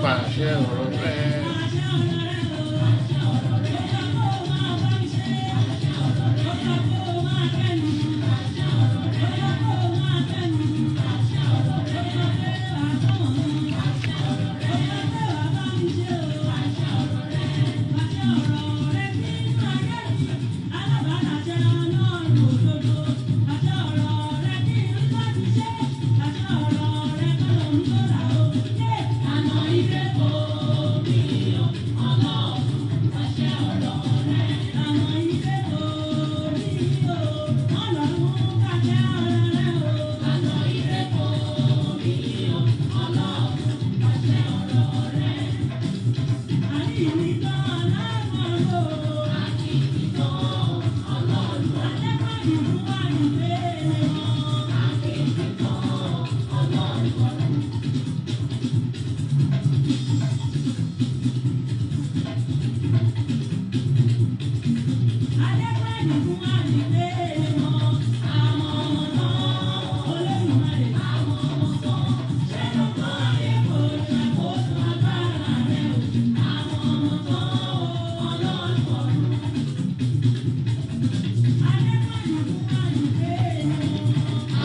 Pàṣẹ ọ̀rọ̀ rẹ.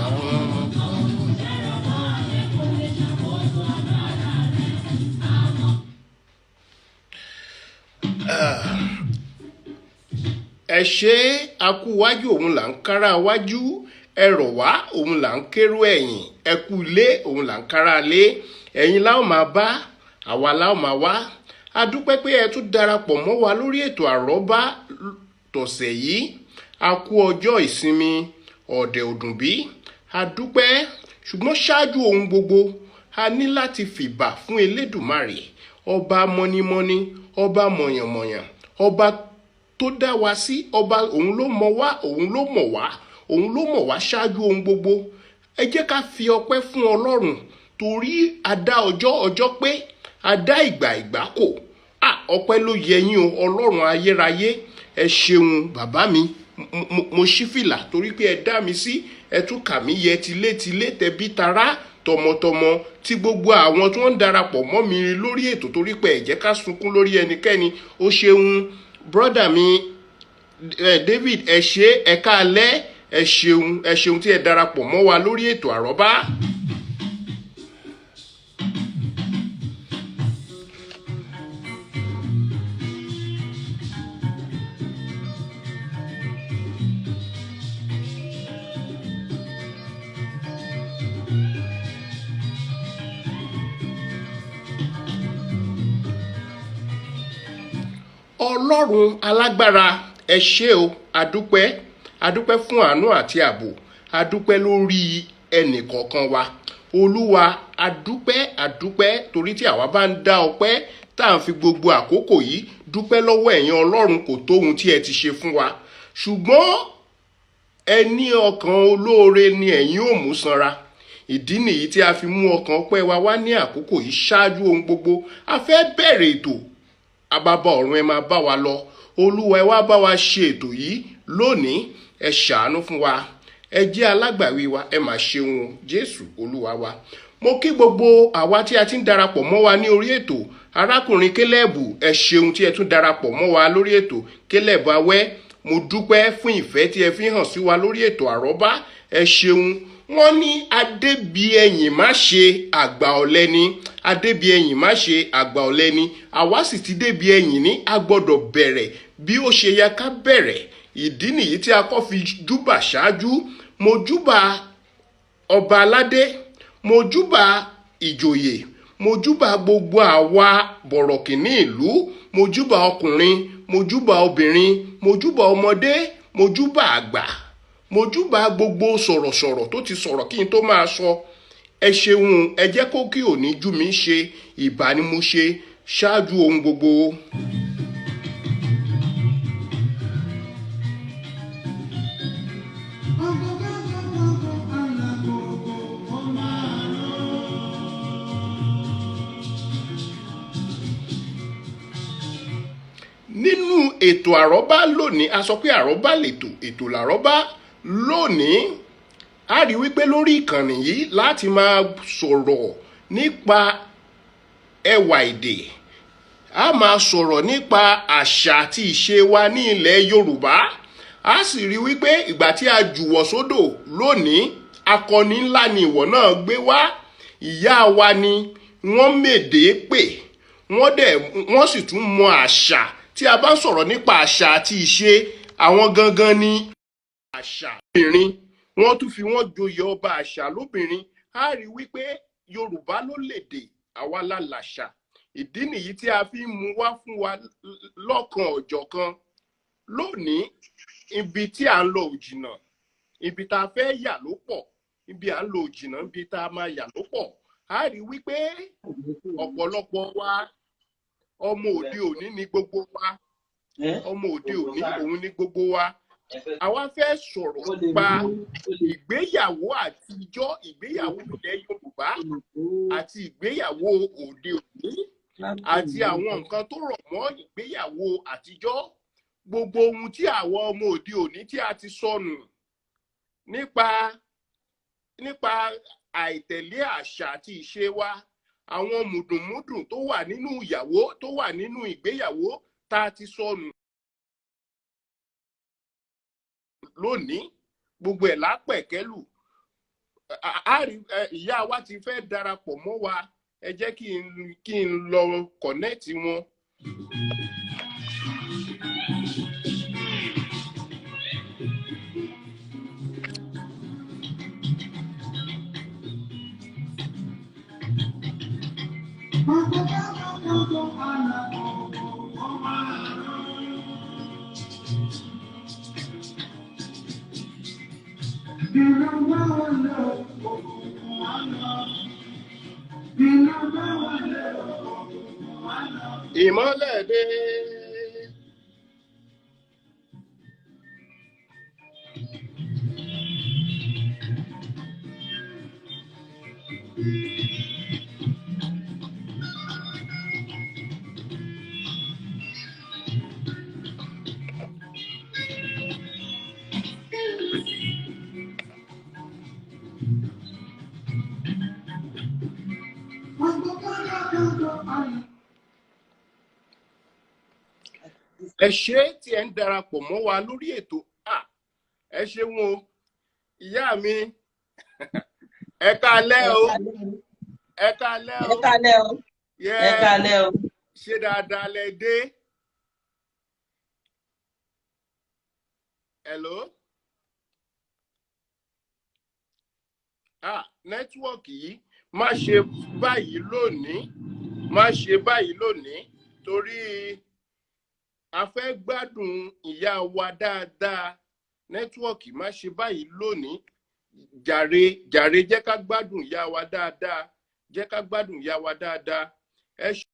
Àwọn ọmọ kan. Ẹ ṣe akú wájú, òun là ń kára wájú, ẹ rọ̀ wá, òun là ń kérò ẹ̀yìn, ẹ kú ilé, òun là ń kára lé. Ẹ̀yin la ó máa bá, àwa la ó máa wá. A dúpẹ́ pé ẹ tún darapọ̀ mọ́ wa lórí ètò àrọ́bá tọ̀sẹ̀ yìí. A kú ọjọ́ ìsinmi, ọ̀dẹ̀ òdùnbí. A dúpẹ́, ṣùgbọ́n ṣáájú ohun gbogbo, a ní láti fìbà fún Elédùmarè, ọba mọ́nímọ́ní, ọba mọ̀yànmọ̀yàn, ọba tó dá wa sí, ọba òun ló mọ̀ wá, òun ló mọ̀ wá, òun ló mọ̀ wá ṣáájú ohun gbogbo. Ẹ jẹ́ ká fi ọpẹ́ fún Ọlọ́run, torí a dá ọjọ́ ọjọ́ pé, a dá ìgbà ìgbà kò. À, ọpẹ́ ló yẹ yín o, Ọlọ́run ayérayé. Ẹ ṣeun bàbá mi. Mo ṣí fìlà torí pé ẹ dá mi sí, ẹ tún kà mí yẹ tilétilé, tẹbí tará, tọmọtọmọ, tí gbogbo àwọn tí wọ́n ń darapọ̀ mọ́ mi lórí ètò, torí pé ẹ jẹ́ ká sunkún lórí ẹnikẹ́ni. Ó ṣeun, brọ́dà mi David. Ẹ ṣé, ẹ káalẹ́, ẹ ṣeun, ẹ ṣeun tí ẹ darapọ̀ mọ́ wa lórí ètò àrọ́bá. Ọlọ́run alágbára, ẹ ṣé o. Adúpẹ́, adúpẹ́ fún àánú àti ààbò, adúpẹ́ lórí ẹnì kọ̀ọ̀kan wa, Olúwa. Adúpẹ́, adúpẹ́, torí tí àwa bá ń dá ọpẹ́ tá à ń fi gbogbo àkókò yìí dúpẹ́ lọ́wọ́ ẹ̀yin Ọlọ́run, kò tó ohun tí ẹ ti ṣe fún wa. Ṣùgbọ́n ẹ ní ọkàn olóore ni ẹ̀yin ò mú sanra. Ìdí nìyí tí a fi mú ọkàn ọpẹ́ wa wá ní àkókò yìí. Ṣáájú ohun gbogbo, a fẹ́ bẹ̀rẹ̀ ètò. Àbàbà ọ̀run, ẹ máa bá wa lọ. Olúwa, ẹ wá bá wa ṣe ètò yìí lónìí. Ẹ ṣàánú fún wa, ẹ jẹ́ alágbàwí wa. Ẹ máa ṣeun, Jésù Olúwa wa. Mo kí gbogbo àwa tí a ti ń darapọ̀ mọ́ wa ní orí ètò. Arákùnrin Kélẹ́bù, ẹ ṣeun tí ẹ tún darapọ̀ mọ́ wa lórí ètò. Kélẹ́bù Awẹ́, mo dúpẹ́ fún ìfẹ́ tí ẹ fi hàn sí wa lórí ètò àrọ́bá. Ẹ ṣeun. Wọ́n ní adébíẹ̀yìn má ṣe àgbà ọ̀lẹ ni. Adébíẹ̀yìn má ṣe àgbà ọ̀lẹ ni. Àwa sì ti débi ẹ̀yìn ní a gbọ́dọ̀ bẹ̀rẹ̀ bí ó ṣe yẹ ká bẹ̀rẹ̀. Ìdí nìyí tí a kọ́ fi júbà ṣáájú. Mo júbà ọba aládé, mo júbà ìjòyè, mo júbà gbogbo àwa bọ̀rọ̀kìnní ìlú, mo júbà ọkùnrin, mo júbà obìnrin, mo júbà ọmọdé, mo júbà àgbà, mo júbà gbogbo sọ̀rọ̀sọ̀rọ̀ tó ti sọ̀rọ̀ kí n tó máa sọ. Ẹ ṣeun. Ẹ jẹ́ kó kí òní jú mi ṣe. Ìbà ni mo ṣe ṣáájú ohun gbogbo. Nínú ètò àrọ́bá lónìí, a sọ pé àrọ́bá lètò, ètò làrọ́bá. Lónìí, a rí wípé lórí ìkànnì yìí láti máa sọ̀rọ̀ nípa ẹwà èdè, a máa sọ̀rọ̀ nípa àṣà àti ìṣe wa ní ilẹ̀ Yorùbá. A sì rí wípé ìgbà tí a jùwọ̀ sódò lónìí, akọni ńlá ni ìwọ̀ náà gbé wá. Ìyá wa ni wọ́n mèdè pè wọ́n dẹ̀, wọ́n sì tún mọ àṣà. Tí a bá ń sọ̀rọ̀ nípa àṣà àti ìṣe, àwọn gangan ni àṣà obìnrin. Wọ́n tún fi wọ́n joyè ọba àṣà lóbìnrin. A rí wípé Yorùbá ló lèdè, àwa la làṣà. Ìdí nìyí tí a fi ń mú wá fún wa lọ́kan ọ̀jọ̀kan lónìí. Ibi tí à ń lọ ò jìnnà, ibi tá a fẹ́ yà ló pọ̀. Ibi à ń lọ ò jìnnà, ibi tá a máa yà ló pọ̀. A rí wípé ọ̀pọ̀lọpọ̀ wa, ọmọ òde òní ni gbogbo wa. Ọmọ òde òní òun ni gbogbo wa. Àwa fẹ́ sọ̀rọ̀ nípa ìgbéyàwó àtijọ́, ìgbéyàwó ilẹ̀ Yorùbá àti ìgbéyàwó òde òní, àti àwọn nǹkan tó rọ̀ mọ́ ìgbéyàwó àtijọ́, gbogbo ohun tí àwọn ọmọ òde òní tí a ti sọnù nípa àìtẹ̀lé àṣà àti ìṣe wa, àwọn mùdùnmúdùn tó wà nínú ìyàwó, tó wà nínú ìgbéyàwó tá a ti sọnù lónìí, gbogbo ẹ̀ lápẹ̀kẹ́lù. Ìyá wa ti fẹ́ darapọ̀ mọ́ wa. Ẹ jẹ́ kí n lọ connect wọn. Ìmọ́lẹ̀ dé. Ẹ ṣé tí ẹ ń darapọ̀ mọ́ wa lórí ètò. Ẹ ṣeun o, ìyá mi. Ẹ káalẹ́ o, ẹ káalẹ́ o. Ẹ káalẹ́ o, ẹ káalẹ́ o. Ṣé dáadáa lẹ dé? Hello. Network yìí má ṣe báyìí lónìí, má ṣe báyìí lónìí, torí a fẹ́ gbádùn ìyá wa dáadáa. Network, má ṣe báyìí lónìí jàre, jàre. Jẹ́ ká gbádùn ìyá wa dáadáa. Jẹ́ ká gbádùn ìyá wa dáadáa. Ẹ ṣe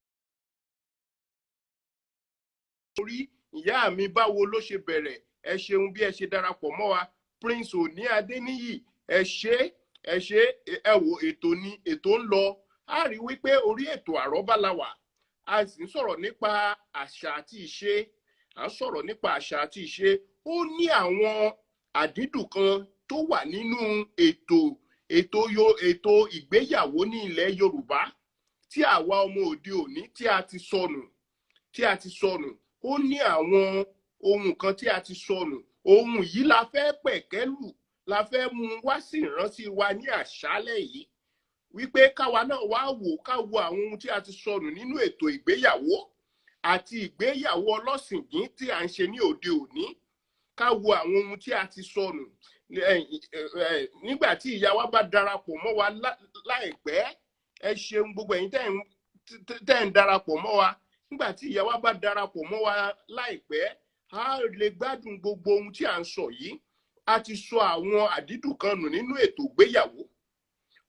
orí ìyá mi, báwo ló ṣe bẹ̀rẹ̀? Ẹ ṣeun bí ẹ ṣe darapọ̀ mọ́ wa. Prince Òní Adéníyì, ẹ ṣé, ẹ ṣé. Ẹ wo, ètò ni ètò ń lọ. A rí wípé orí ètò Àrọ́bá la wà, a sì ń sọ̀rọ̀ nípa àṣà àti ìṣe. À ń sọ̀rọ̀ nípa àṣà àti ìṣe. Ó ní àwọn àdídùn kan tó wà nínú ètò ìgbéyàwó ní ilẹ̀ Yorùbá tí àwa ọmọ òde òní tí a ti sọnù, tí a ti sọnù. Ó ní àwọn ohun kan tí a ti sọnù. Ohun yìí la fẹ́ pẹ̀kẹ́lù, la fẹ́ mú wá sí ìrántí wa ní àṣálẹ̀ yìí, wípé káwa náà wá wò, ká wo àwọn ohun tí a ti sọnù nínú ètò ìgbéyàwó àti ìgbéyàwó ọlọ́sìngín tí à ń ṣe ní òde òní, ká wo àwọn ohun tí a ti sọnù. Nígbà tí ìyá wa bá darapọ̀ mọ́ wa láìpẹ́, ẹ ṣeun gbogbo ẹ̀yin tẹ́ ń darapọ̀ mọ́ wa. Nígbà tí ìyá wa bá darapọ̀ mọ́ wa láìpẹ́, a lè gbádùn gbogbo ohun tí à ń sọ yìí. A ti sọ àwọn àdídùn kan nù nínú ètò ìgbéyàwó.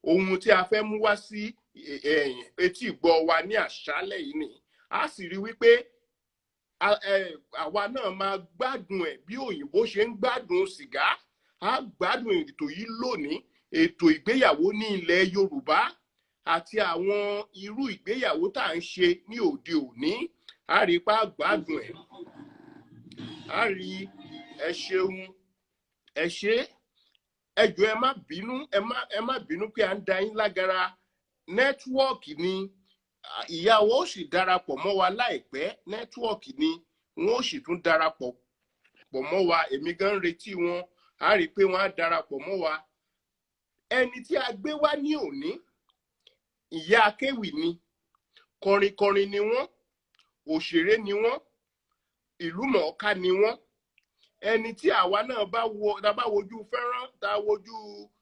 Ohun tí a fẹ́ mú wá sí etí ìgbọ́ wa ní àṣálẹ̀ yìí ni a sì rí wípé àwa náà máa gbádùn ẹ̀ bí òyìnbó ṣe ń gbádùn sìgá. A gbádùn ètò yìí lónìí, ètò ìgbéyàwó ní ilẹ̀ Yorùbá àti àwọn irú ìgbéyàwó tá à ń ṣe ní òde òní. A rí pa gbádùn ẹ̀, a rí. Ẹ ṣeun, ẹ ṣé. Ẹ jọ̀ọ́, ẹ má bínú, ẹ má bínú pé à ń da yín lágara. Network ni. Ìyàwó ó sì darapọ̀ mọ́ wa láìpẹ́. Network ni, wọ́n ó sì tún darapọ̀ pọ̀ mọ́ wa. Èmi gan ń retí wọn. A rí i pé wọ́n á darapọ̀ mọ́ wa. Ẹni tí a gbé wá ní òní, ìyá akéwì ni, kọrinkọrin ni wọ́n, òṣèré ni wọ́n, ìlú mọ̀ọ́ká ni wọ́n. Ẹni tí àwa náà bá wo, tá a bá wojú fẹ́ràn, tá a wojú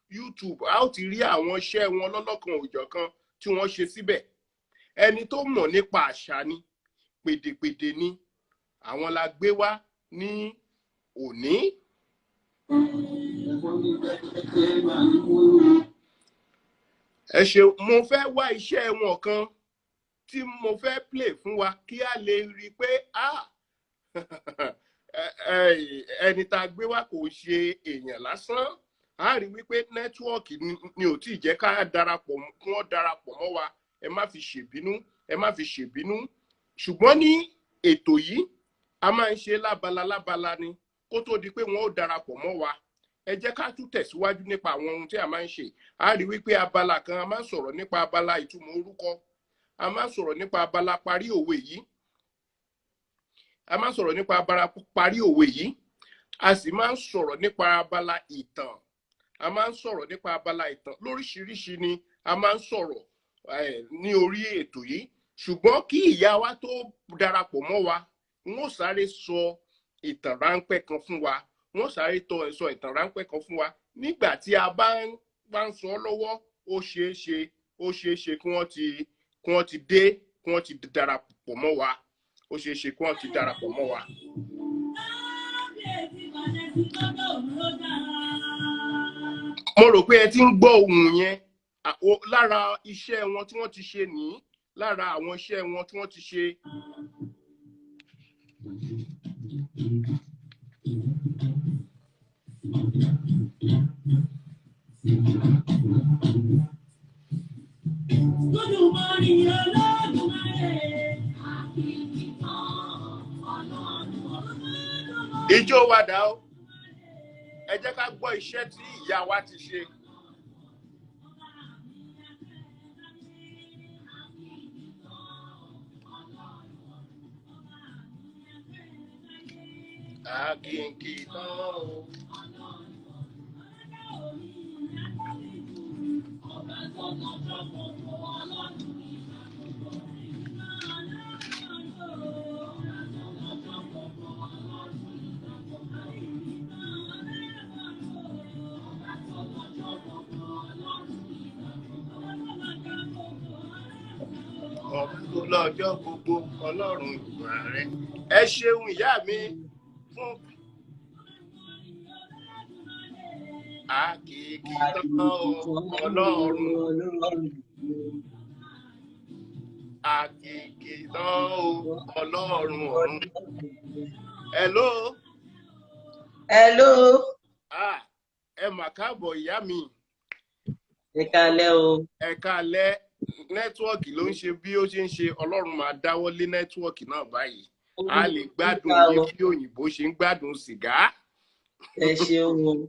YouTube, a ó ti rí àwọn iṣẹ́ wọn lọ́lọ́kan òjọ̀kan tí wọ́n ṣe síbẹ̀. Ẹni tó mọ̀ nípa àṣà ni, pèdèpèdè ni. Àwọn la gbé wá ní òní. Ẹ ṣeun. Mo fẹ́ wá iṣẹ́ wọn kan tí mo fẹ́ play fún wa kí a lè rí i pé ẹni tá a gbé wá kò ṣe èèyàn lásán. A rí wípé network ni ò tí ì jẹ́ ká darapọ̀, kí wọ́n darapọ̀ mọ́ wa. Ẹ má fi ṣèbínú, ẹ má fi ṣèbínú. Ṣùgbọ́n ní ètò yìí, a máa ń ṣe lábala lábala ni. Kó tó di pé wọ́n ó darapọ̀ mọ́ wa, ẹ jẹ́ ká tún tẹ̀síwájú nípa àwọn ohun tí a máa ń ṣe. A rí wípé abala kan, a máa ń sọ̀rọ̀ nípa abala ìtumọ̀ orúkọ, a máa ń sọ̀rọ̀ nípa abala parí òwe yìí, a máa ń sọ̀rọ̀ nípa abala parí òwe yìí, a sì máa ń sọ̀rọ̀ nípa abala ìtàn. A máa ń sọ̀rọ̀ nípa abala ìtàn lóríṣiríṣi ni a máa ń sọ̀rọ̀ ní orí ètò yìí. Ṣùgbọ́n kí ìyá wa tó darapọ̀ mọ́ wa, wọ́n sáré sọ ìtàn ráńpẹ́ kan fún wa. Wọ́n sáré sọ ìtàn ráńpẹ́ kan fún wa. Nígbà tí a bá ń sọ lọ́wọ́, ó ṣeé ṣe kí wọ́n ti dé, kí wọ́n ti darapọ̀ mọ́ wa. Ó ṣeé ṣe kí wọ́n ti darapọ̀ mọ́ wa. Mo rò pé ẹ ti ń gbọ́ ohùn yẹn. Lára iṣẹ́ wọn tí wọ́n ti ṣe nìyí, lára àwọn iṣẹ́ wọn tí wọ́n ti ṣe. Ijó wa dà ó. Ẹ jẹ́ ká gbọ́ iṣẹ́ tí ìyá wa ti ṣe. Àkìnkì tán o. Ọba tó lọ́jọ́ gbogbo, Ọlọ́run ìgbà rẹ̀. Ẹ ṣeun ìyá mi fún àkìkì tán o, Ọlọ́run. Àkìkì tán o, Ọlọ́run ọ̀run. Hello. Hello. Ah, ẹ mà káàbọ̀, ìyá mi. Ẹ káalẹ́ o. Ẹ káalẹ́. Network ló ń ṣe bí ó ṣe ń ṣe. Ọlọ́run máa dáwọ́ lé network náà báyìí. A lè gbádùn yín bí òyìnbó ṣe ń gbádùn sìgá. Ẹ ṣeun o.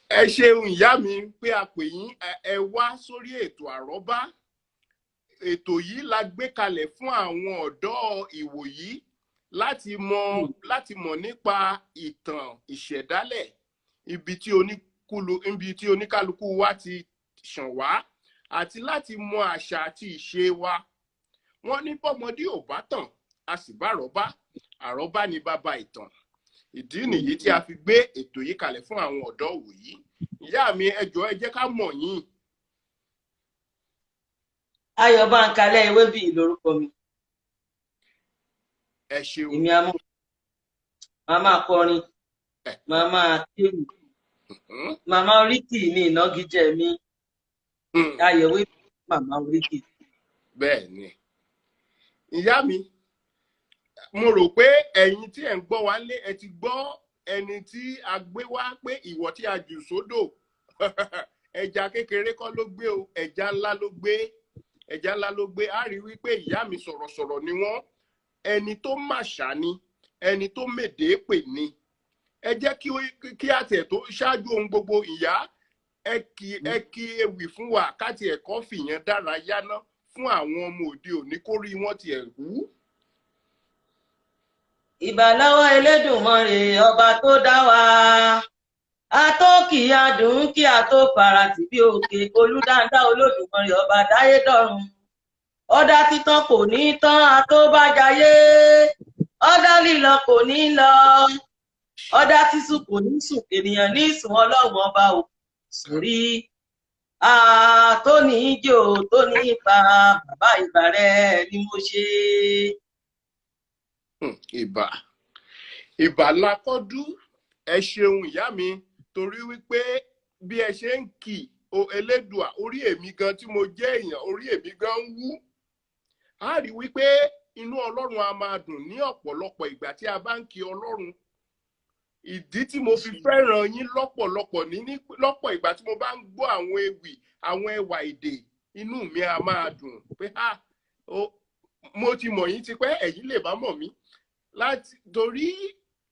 Ẹ ṣeun, ìyá mi, pé a pè yín, ẹ wá sórí ètò Àrọ́bá. Ètò yìí la gbé kalẹ̀ fún àwọn ọ̀dọ́ ìwòyí láti mọ̀ nípa ìtàn ìṣẹ̀dálẹ̀, ibi tí oníkálukú wa ti ṣàn wá, àti láti mọ àṣà àti ìṣe wa. Wọ́n ní bọ́mọdé ò bá tàn, a sì bá àrọ́bá. Àrọ́bá ni bàbá ìtàn. Ìdí nìyí tí a fi gbé ètò yìí kalẹ̀ fún àwọn ọ̀dọ́ ìwòyí. Ìyá mi, ẹ jọ̀ọ́, ẹ jẹ́ ká mọ̀ yín. Ayọ̀ Báńkalẹ́ Ewébíyì lórúkọ mi. Ẹ ṣeun. Èmi àmọ́ màá máa kọrin, màá máa kéwì. Màmá Oríkì ni ìnagijẹ mi. Ayọ̀ Ewébíyì, Màmá Oríkì. Bẹ́ẹ̀ ni, ìyá mi. Mo rò pé ẹ̀yin tí ẹ̀ ń gbọ́ wá lé, ẹ ti gbọ́ ẹni tí a gbé wá pé ìwọ tí a jù sódò, ẹja kékeré kọ́ ló gbé o, ẹja ńlá ló gbé, ẹja ńlá ló gbé. A rí wípé ìyá mi, sọ̀rọ̀sọ̀rọ̀ ni wọ́n, ẹni tó màṣà ni, ẹni tó mèdè pè ní. Ẹ jẹ́ kí a tiẹ̀ tó ṣáájú ohun gbogbo, ìyá, ẹ kí ewì fún wa, ká tiẹ̀ kọ́ fìyẹn dárayá ná fún àwọn ọmọ òde òní, kó rí wọn tiẹ̀ wú. Ìbà lọ́wọ́ Elédùmarè, ọba tó dá wa. Atókì adùn kí a tó farati bí òkè olúdáńdá. Olódùmarè, ọba dáyé dọ̀run, ọdá títàn kò ní tán, atóbájayé, ọdá lílọ kò ní lọ, ọdá sísùn kò ní sùn, ènìyàn ní sùn, Ọlọ́run ọba ò sùn rí. Tó ní jò tó ní ipa, bàbá, ìbà rẹ ni mo ṣe. Ìbà, ìbà lakọ́dú. Ẹ ṣeun, ìyá mi, torí wípé bí ẹ ṣe ń kì o Elédùà, orí èmi gan tí mo jẹ́ èèyàn, orí èmi gan ń wú. A rí wípé inú Ọlọ́run a máa dùn ní ọ̀pọ̀lọpọ̀ ìgbà tí a bá ń kí Ọlọ́run. Ìdí tí mo fi fẹ́ràn yín lọ́pọ̀lọpọ̀ ní lọ́pọ̀ ìgbà tí mo bá ń gbọ́ àwọn ewì, àwọn ẹwà èdè, inú mi a máa dùn pé ha, mo ti mọ̀ yín tipẹ́, ẹ̀yin lè bá mọ̀ mí láti torí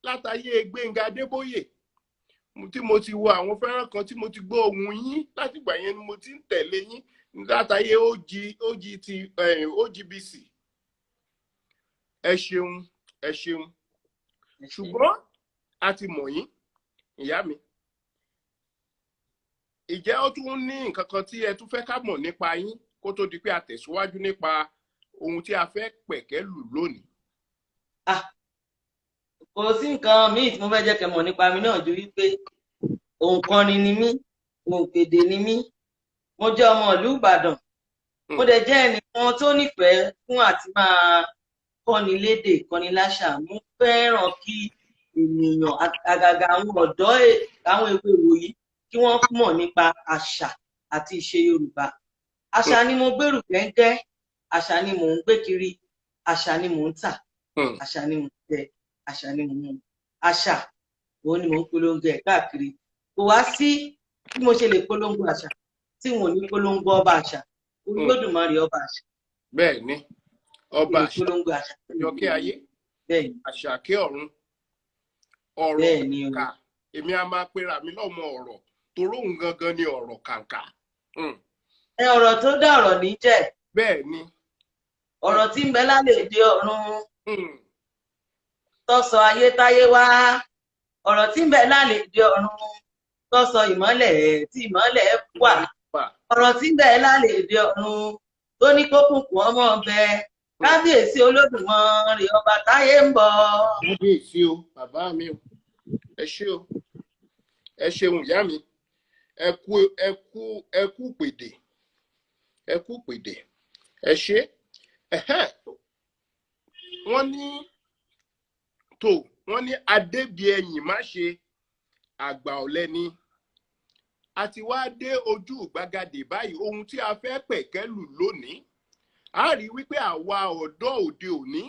látàyé Gbénga Adébóyè tí mo ti wo àwọn fẹ́ràn kan, tí mo ti gbọ́ ohùn yín. Látìgbà yẹn ni mo ti ń tẹ̀lé yín látàyé OG OGT OGBC. Ẹ ṣeun, ẹ ṣeun. Ṣùgbọ́n a ti mọ̀ yín, ìyá mi. Ìjẹ́ ó tún ní nǹkan kan tí ẹ tún fẹ́ ká mọ̀ nípa yín kó tó di pé a tẹ̀síwájú nípa ohun tí a fẹ́ pẹ̀kẹ́ lù lónìí? Ah, kò sí nǹkan míì tí mo fẹ́ jẹ́ kẹ́ mọ̀ nípa mi náà ju wípé òǹkọrin ni mí, òǹpèdè ni mí. Mo jẹ́ ọmọ ìlú Ìbàdàn. Mo dẹ̀ jẹ́ ẹnìkan tó nífẹ̀ẹ́ fún àti máa kọ́ni lédè, kọ́ni láṣà. Mo fẹ́ràn kí ènìyàn, àgàgà àwọn ọ̀dọ́, àwọn èwe ìwòyí, kí wọ́n mọ̀ nípa àṣà àti ìṣe Yorùbá. Àṣà ni mo gbèrú gẹ́gẹ́, àṣà ni mò ń gbé kiri, àṣà ni mò ń tà, àṣà ni mò ń jẹ, àṣà ni mò ń mu. Àṣà òun ni mò ń polongo ẹ̀ káàkiri. Kò wá sí bí mo ṣe lè polongo àṣà tí wọn ò ní polongo ọba àṣà, Olódùmarè, ọba àṣà. Bẹ́ẹ̀ ni, ọba Lè àṣà. Polongo àṣà. Àjọkẹ́ ayé. Bẹ́ẹ̀ ni. Àṣàkẹ́ ọ̀run, ọ̀rọ̀ Bẹ́ẹ̀ ni o. kàǹkà. Èmi a máa pera mi lọ́mọ ọ̀rọ̀, toró òun gangan ni ọ̀rọ̀ kàǹkà. Ẹ ọ̀rọ̀ tó dá ọ̀rọ̀ ní jẹ́. Bẹ́ẹ̀ ni. Ọ̀rọ̀ tí ń bẹ lálẹ́ èdè ọ̀run tó sọ ayé táyé wá, ọ̀rọ̀ tí ń bẹ lálẹ́ èdè ọ̀run tó sọ ìmọ́lẹ̀ tí ìmọ́lẹ̀ wà, Wà. ọ̀rọ̀ tí ń bẹ lálẹ́ èdè ọ̀run tó ní kókùnkùn ọmọ bẹ. Kábíyèsí Olódùmarè, ọba táyé ń bọ̀. Kábíyèsí o, bàbá mi o. Ẹ ṣé o, ẹ ṣeun, ìyá mi. Ẹ kú, ẹ kú, ẹ kú pèdè, ẹ kú pèdè, ẹ ṣé. Ẹhẹ́. Wọ́n ní tó, wọ́n ní adébíẹyìn má ṣe àgbà ọ̀lẹ ni. A ti wá dé ojú ìgbagadè báyìí. Ohun tí a fẹ́ pẹ̀kẹ́lù lónìí, a rí wípé àwa ọ̀dọ́ òde òní,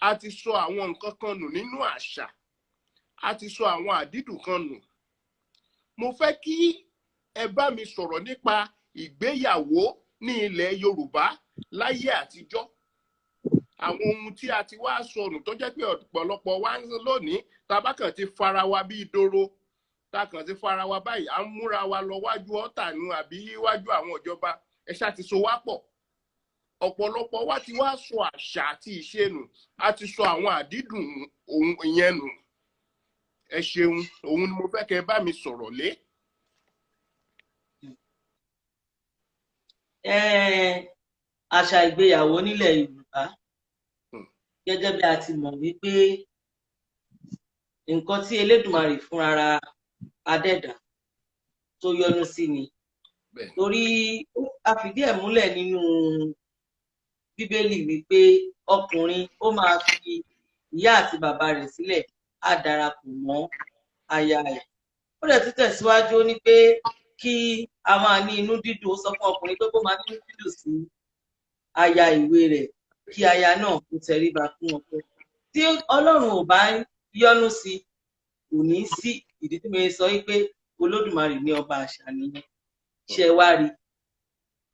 a ti sọ àwọn nǹkan kan nù nínú àṣà, a ti sọ àwọn àdídùn kan nù. Mo fẹ́ kí ẹ bá mi sọ̀rọ̀ nípa ìgbéyàwó ní ilẹ̀ Yorùbá láyé àtijọ́, àwọn ohun tí a ti wá sọnù tó jẹ́ pé ọ̀pọ̀lọpọ̀ wa ń lónìí, tá a bá kàn ti fara wa bíi doro, tá a kàn ti fara wa báyìí, à ń múra wa lọ wájú ọ̀tànú àbí wájú àwọn ìjọba, ẹ ṣáà ti so wá pọ̀. Ọ̀pọ̀lọpọ̀ wa ti wá sọ àṣà àti ìṣe nù, a ti sọ àwọn àdídùn ohun ìyẹn nù. Ẹ ṣeun, òun ni mo fẹ́ kẹ́ ẹ bá mi sọ̀rọ̀ lé. Àṣà ìgbéyàwó nílẹ̀ Yorùbá, gẹ́gẹ́ bí a ti mọ̀ wípé nǹkan tí Elédùmarè fúnra adẹ́dà tó yọ́nú sí ni, torí a fìdí ẹ̀ múlẹ̀ nínú Bíbélì wípé ọkùnrin ó máa fi ìyá àti bàbá rẹ̀ sílẹ̀, á darapọ̀ mọ́ aya ẹ̀. Ó dẹ̀ tún tẹ̀síwájú, ó ní pé kí a máa ní inú dídùn. Ó sọ fún ọkùnrin pé kó máa ní inú dídùn sí aya ìwé rẹ̀, kí aya náà kó tẹríba fún ọkọ. Tí Ọlọ́run ò bá yọ́nú sí, kò ní sí ìdí tí mo sọ wípé Olódùmarè ní ọba àṣà nìyẹn. Ṣe wá rí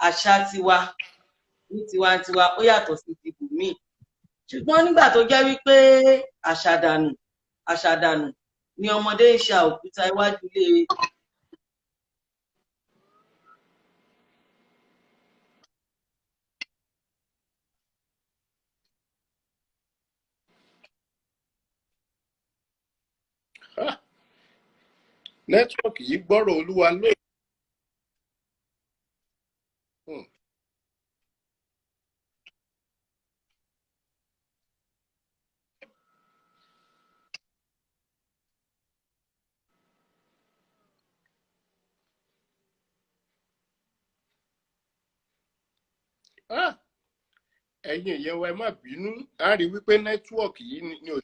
àṣà tiwa ní tiwantiwa, ó yàtọ̀ sí ti bòmíì, ṣùgbọ́n nígbà tó jẹ́ wípé àṣàdànù àṣàdànù ni ọmọdé ń ṣa òkúta iwájú ilé. Network yìí gbọ́rọ̀ Olúwa lóye. Ẹ̀yin èèyàn wa, ẹ má bínú, a rí wípé network yìí ni ò.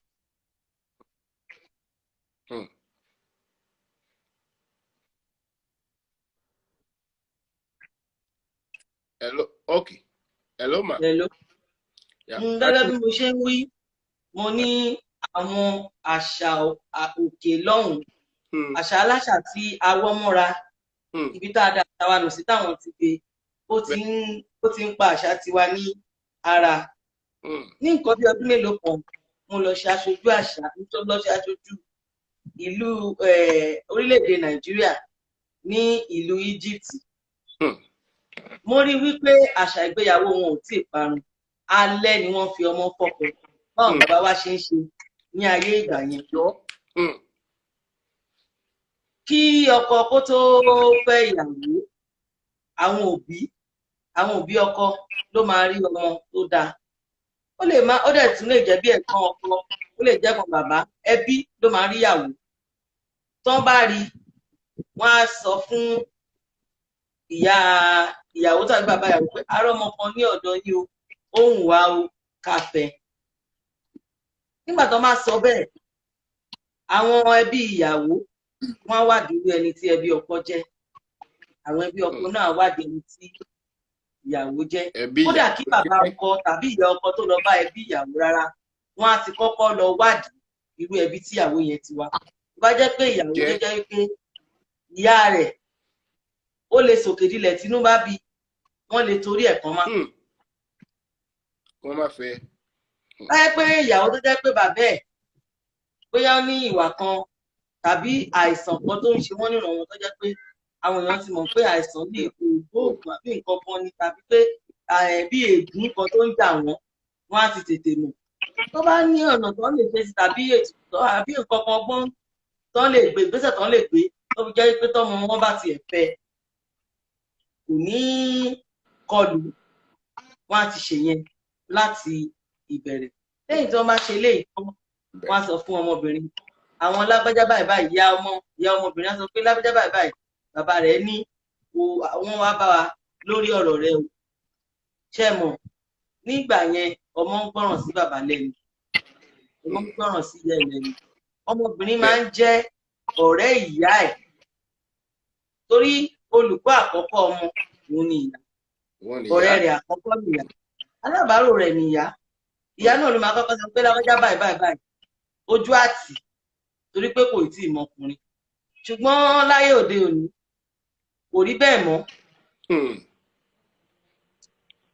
Hello, okay. Hello, ma. Hello. Yeah. Gẹ́gẹ́ bí mo ṣe ń wí, mo ní àwọn àṣà òkè lọ́hùn, àṣà aláṣà tí a wọ́ mọ́ra, ibi tá a dá àṣà wa nù sí táwọn ti gbé, ó ti ń pa àṣà tiwa ní ara. Ní nǹkan bí ọdún mélòó kan, mo lọ ṣe aṣojú àṣà, nítorí lọ ṣe aṣojú ìlú orílẹ̀-èdè Nàìjíríà ní ìlú Egypt. Mo rí wípé àṣà ìgbéyàwó wọn ò tíì parun. Alẹ́ ni wọ́n fi ọmọ fọ́kọ, báwọn bàbá wa ṣe ń ṣe ní ayé ìgbà yẹn. Kí ọkọ kó tó fẹ́ ìyàwó, àwọn òbí ọkọ ló máa rí ọmọ tó dáa. Ó lè má, ó dẹ̀ tún lè jẹ́ bí ẹ̀gbọ́n ọkọ, ó lè jẹ́ kan bàbá, ẹbí ló máa rí ìyàwó. Tán bá rí, wọ́n á sọ fún ìyá ìyàwó tàbí bàbá ìyàwó pé arọ́mọ kan ní ọ̀dọ̀ yín o, ó ń wá o, ká fẹ́. Nígbà tó máa sọ bẹ́ẹ̀, àwọn ẹbí ìyàwó, wọ́n á wádìí irú ẹni tí ẹbí ọkọ jẹ́. Àwọn ẹbí ọkọ náà wádìí ẹni tí ìyàwó jẹ́. Ẹbí Kódà ìyàwó kí bàbá jẹ́. ọkọ tàbí ìyá ọkọ tó lọ bá ẹbí ìyàwó rárá, wọ́n á ti kọ́kọ́ lọ wádìí irú ẹbí tí ìyàwó yẹn ti wá. Tó bá jẹ́ pé ìyàwó Jẹ́. tó jẹ́ pé ìyá rẹ̀ ó lè sòkè dilẹ̀ tínú bá bí, wọ́n lè torí ẹ̀ kan má. Wọ́n má fẹ́. Bá jẹ́ pé ìyàwó tó jẹ́ pé bàbá ẹ̀ bóyá ó ní ìwà kan tàbí àìsàn kan tó ń ṣe wọ́n nínú wọn, tó jẹ́ pé àwọn èèyàn ti mọ̀ pé àìsàn ní kò gbóògùn àbí nǹkan kan ni, tàbí pé bí ègún kan tó ń jà wọ́n, wọ́n á ti tètè mọ̀. Tó bá ní ọ̀nà tó lè ṣe sí tàbí ètùtù àbí nǹkan kan gbọ́n tó lè gbé, ìgbésẹ̀ tó lè gbé tó fi jẹ́ pé tọ́mọ wọn bá tiẹ̀ fẹ́ kò ní kọlù, wọ́n á ti ṣe yẹn láti ìbẹ̀rẹ̀. Lẹ́yìn tí wọ́n bá ṣe eléyìí tán, wọ́n á sọ fún ọmọbìnrin, àwọn lágbájá báyìí báyìí, ìyá ọmọ, ìyá ọmọbìnrin á sọ pé lágbájá báyìí báyìí, bàbá rẹ̀ ní o, wọ́n wá bá wa lórí ọ̀rọ̀ rẹ̀ o. Ṣé mọ̀, nígbà yẹn, ọmọ ń gbọ́ràn sí bàbá lẹ́nu, ọmọ ń gbọ́ràn sí ìyá ẹ̀ lẹ́nu. Ọmọbìnrin máa ń jẹ́ ọ̀rẹ́ ìyá ẹ̀. Torí olùkọ́ àkọ́kọ́ ọmọ òun ni ìyá. Wọ́n ní Ọ̀rẹ́ ìyá. rẹ̀ àkọ́kọ́ nìyá, alábàárò rẹ̀ nìyá. Ìyá náà ló máa kọ́kọ́ sọ pé lágbájá báyìí báyìí báyìí, ojú àtì, torí pé kò tí ì mọkùnrin. Ṣùgbọ́n láyé òde òní, kò rí bẹ́ẹ̀ mọ́.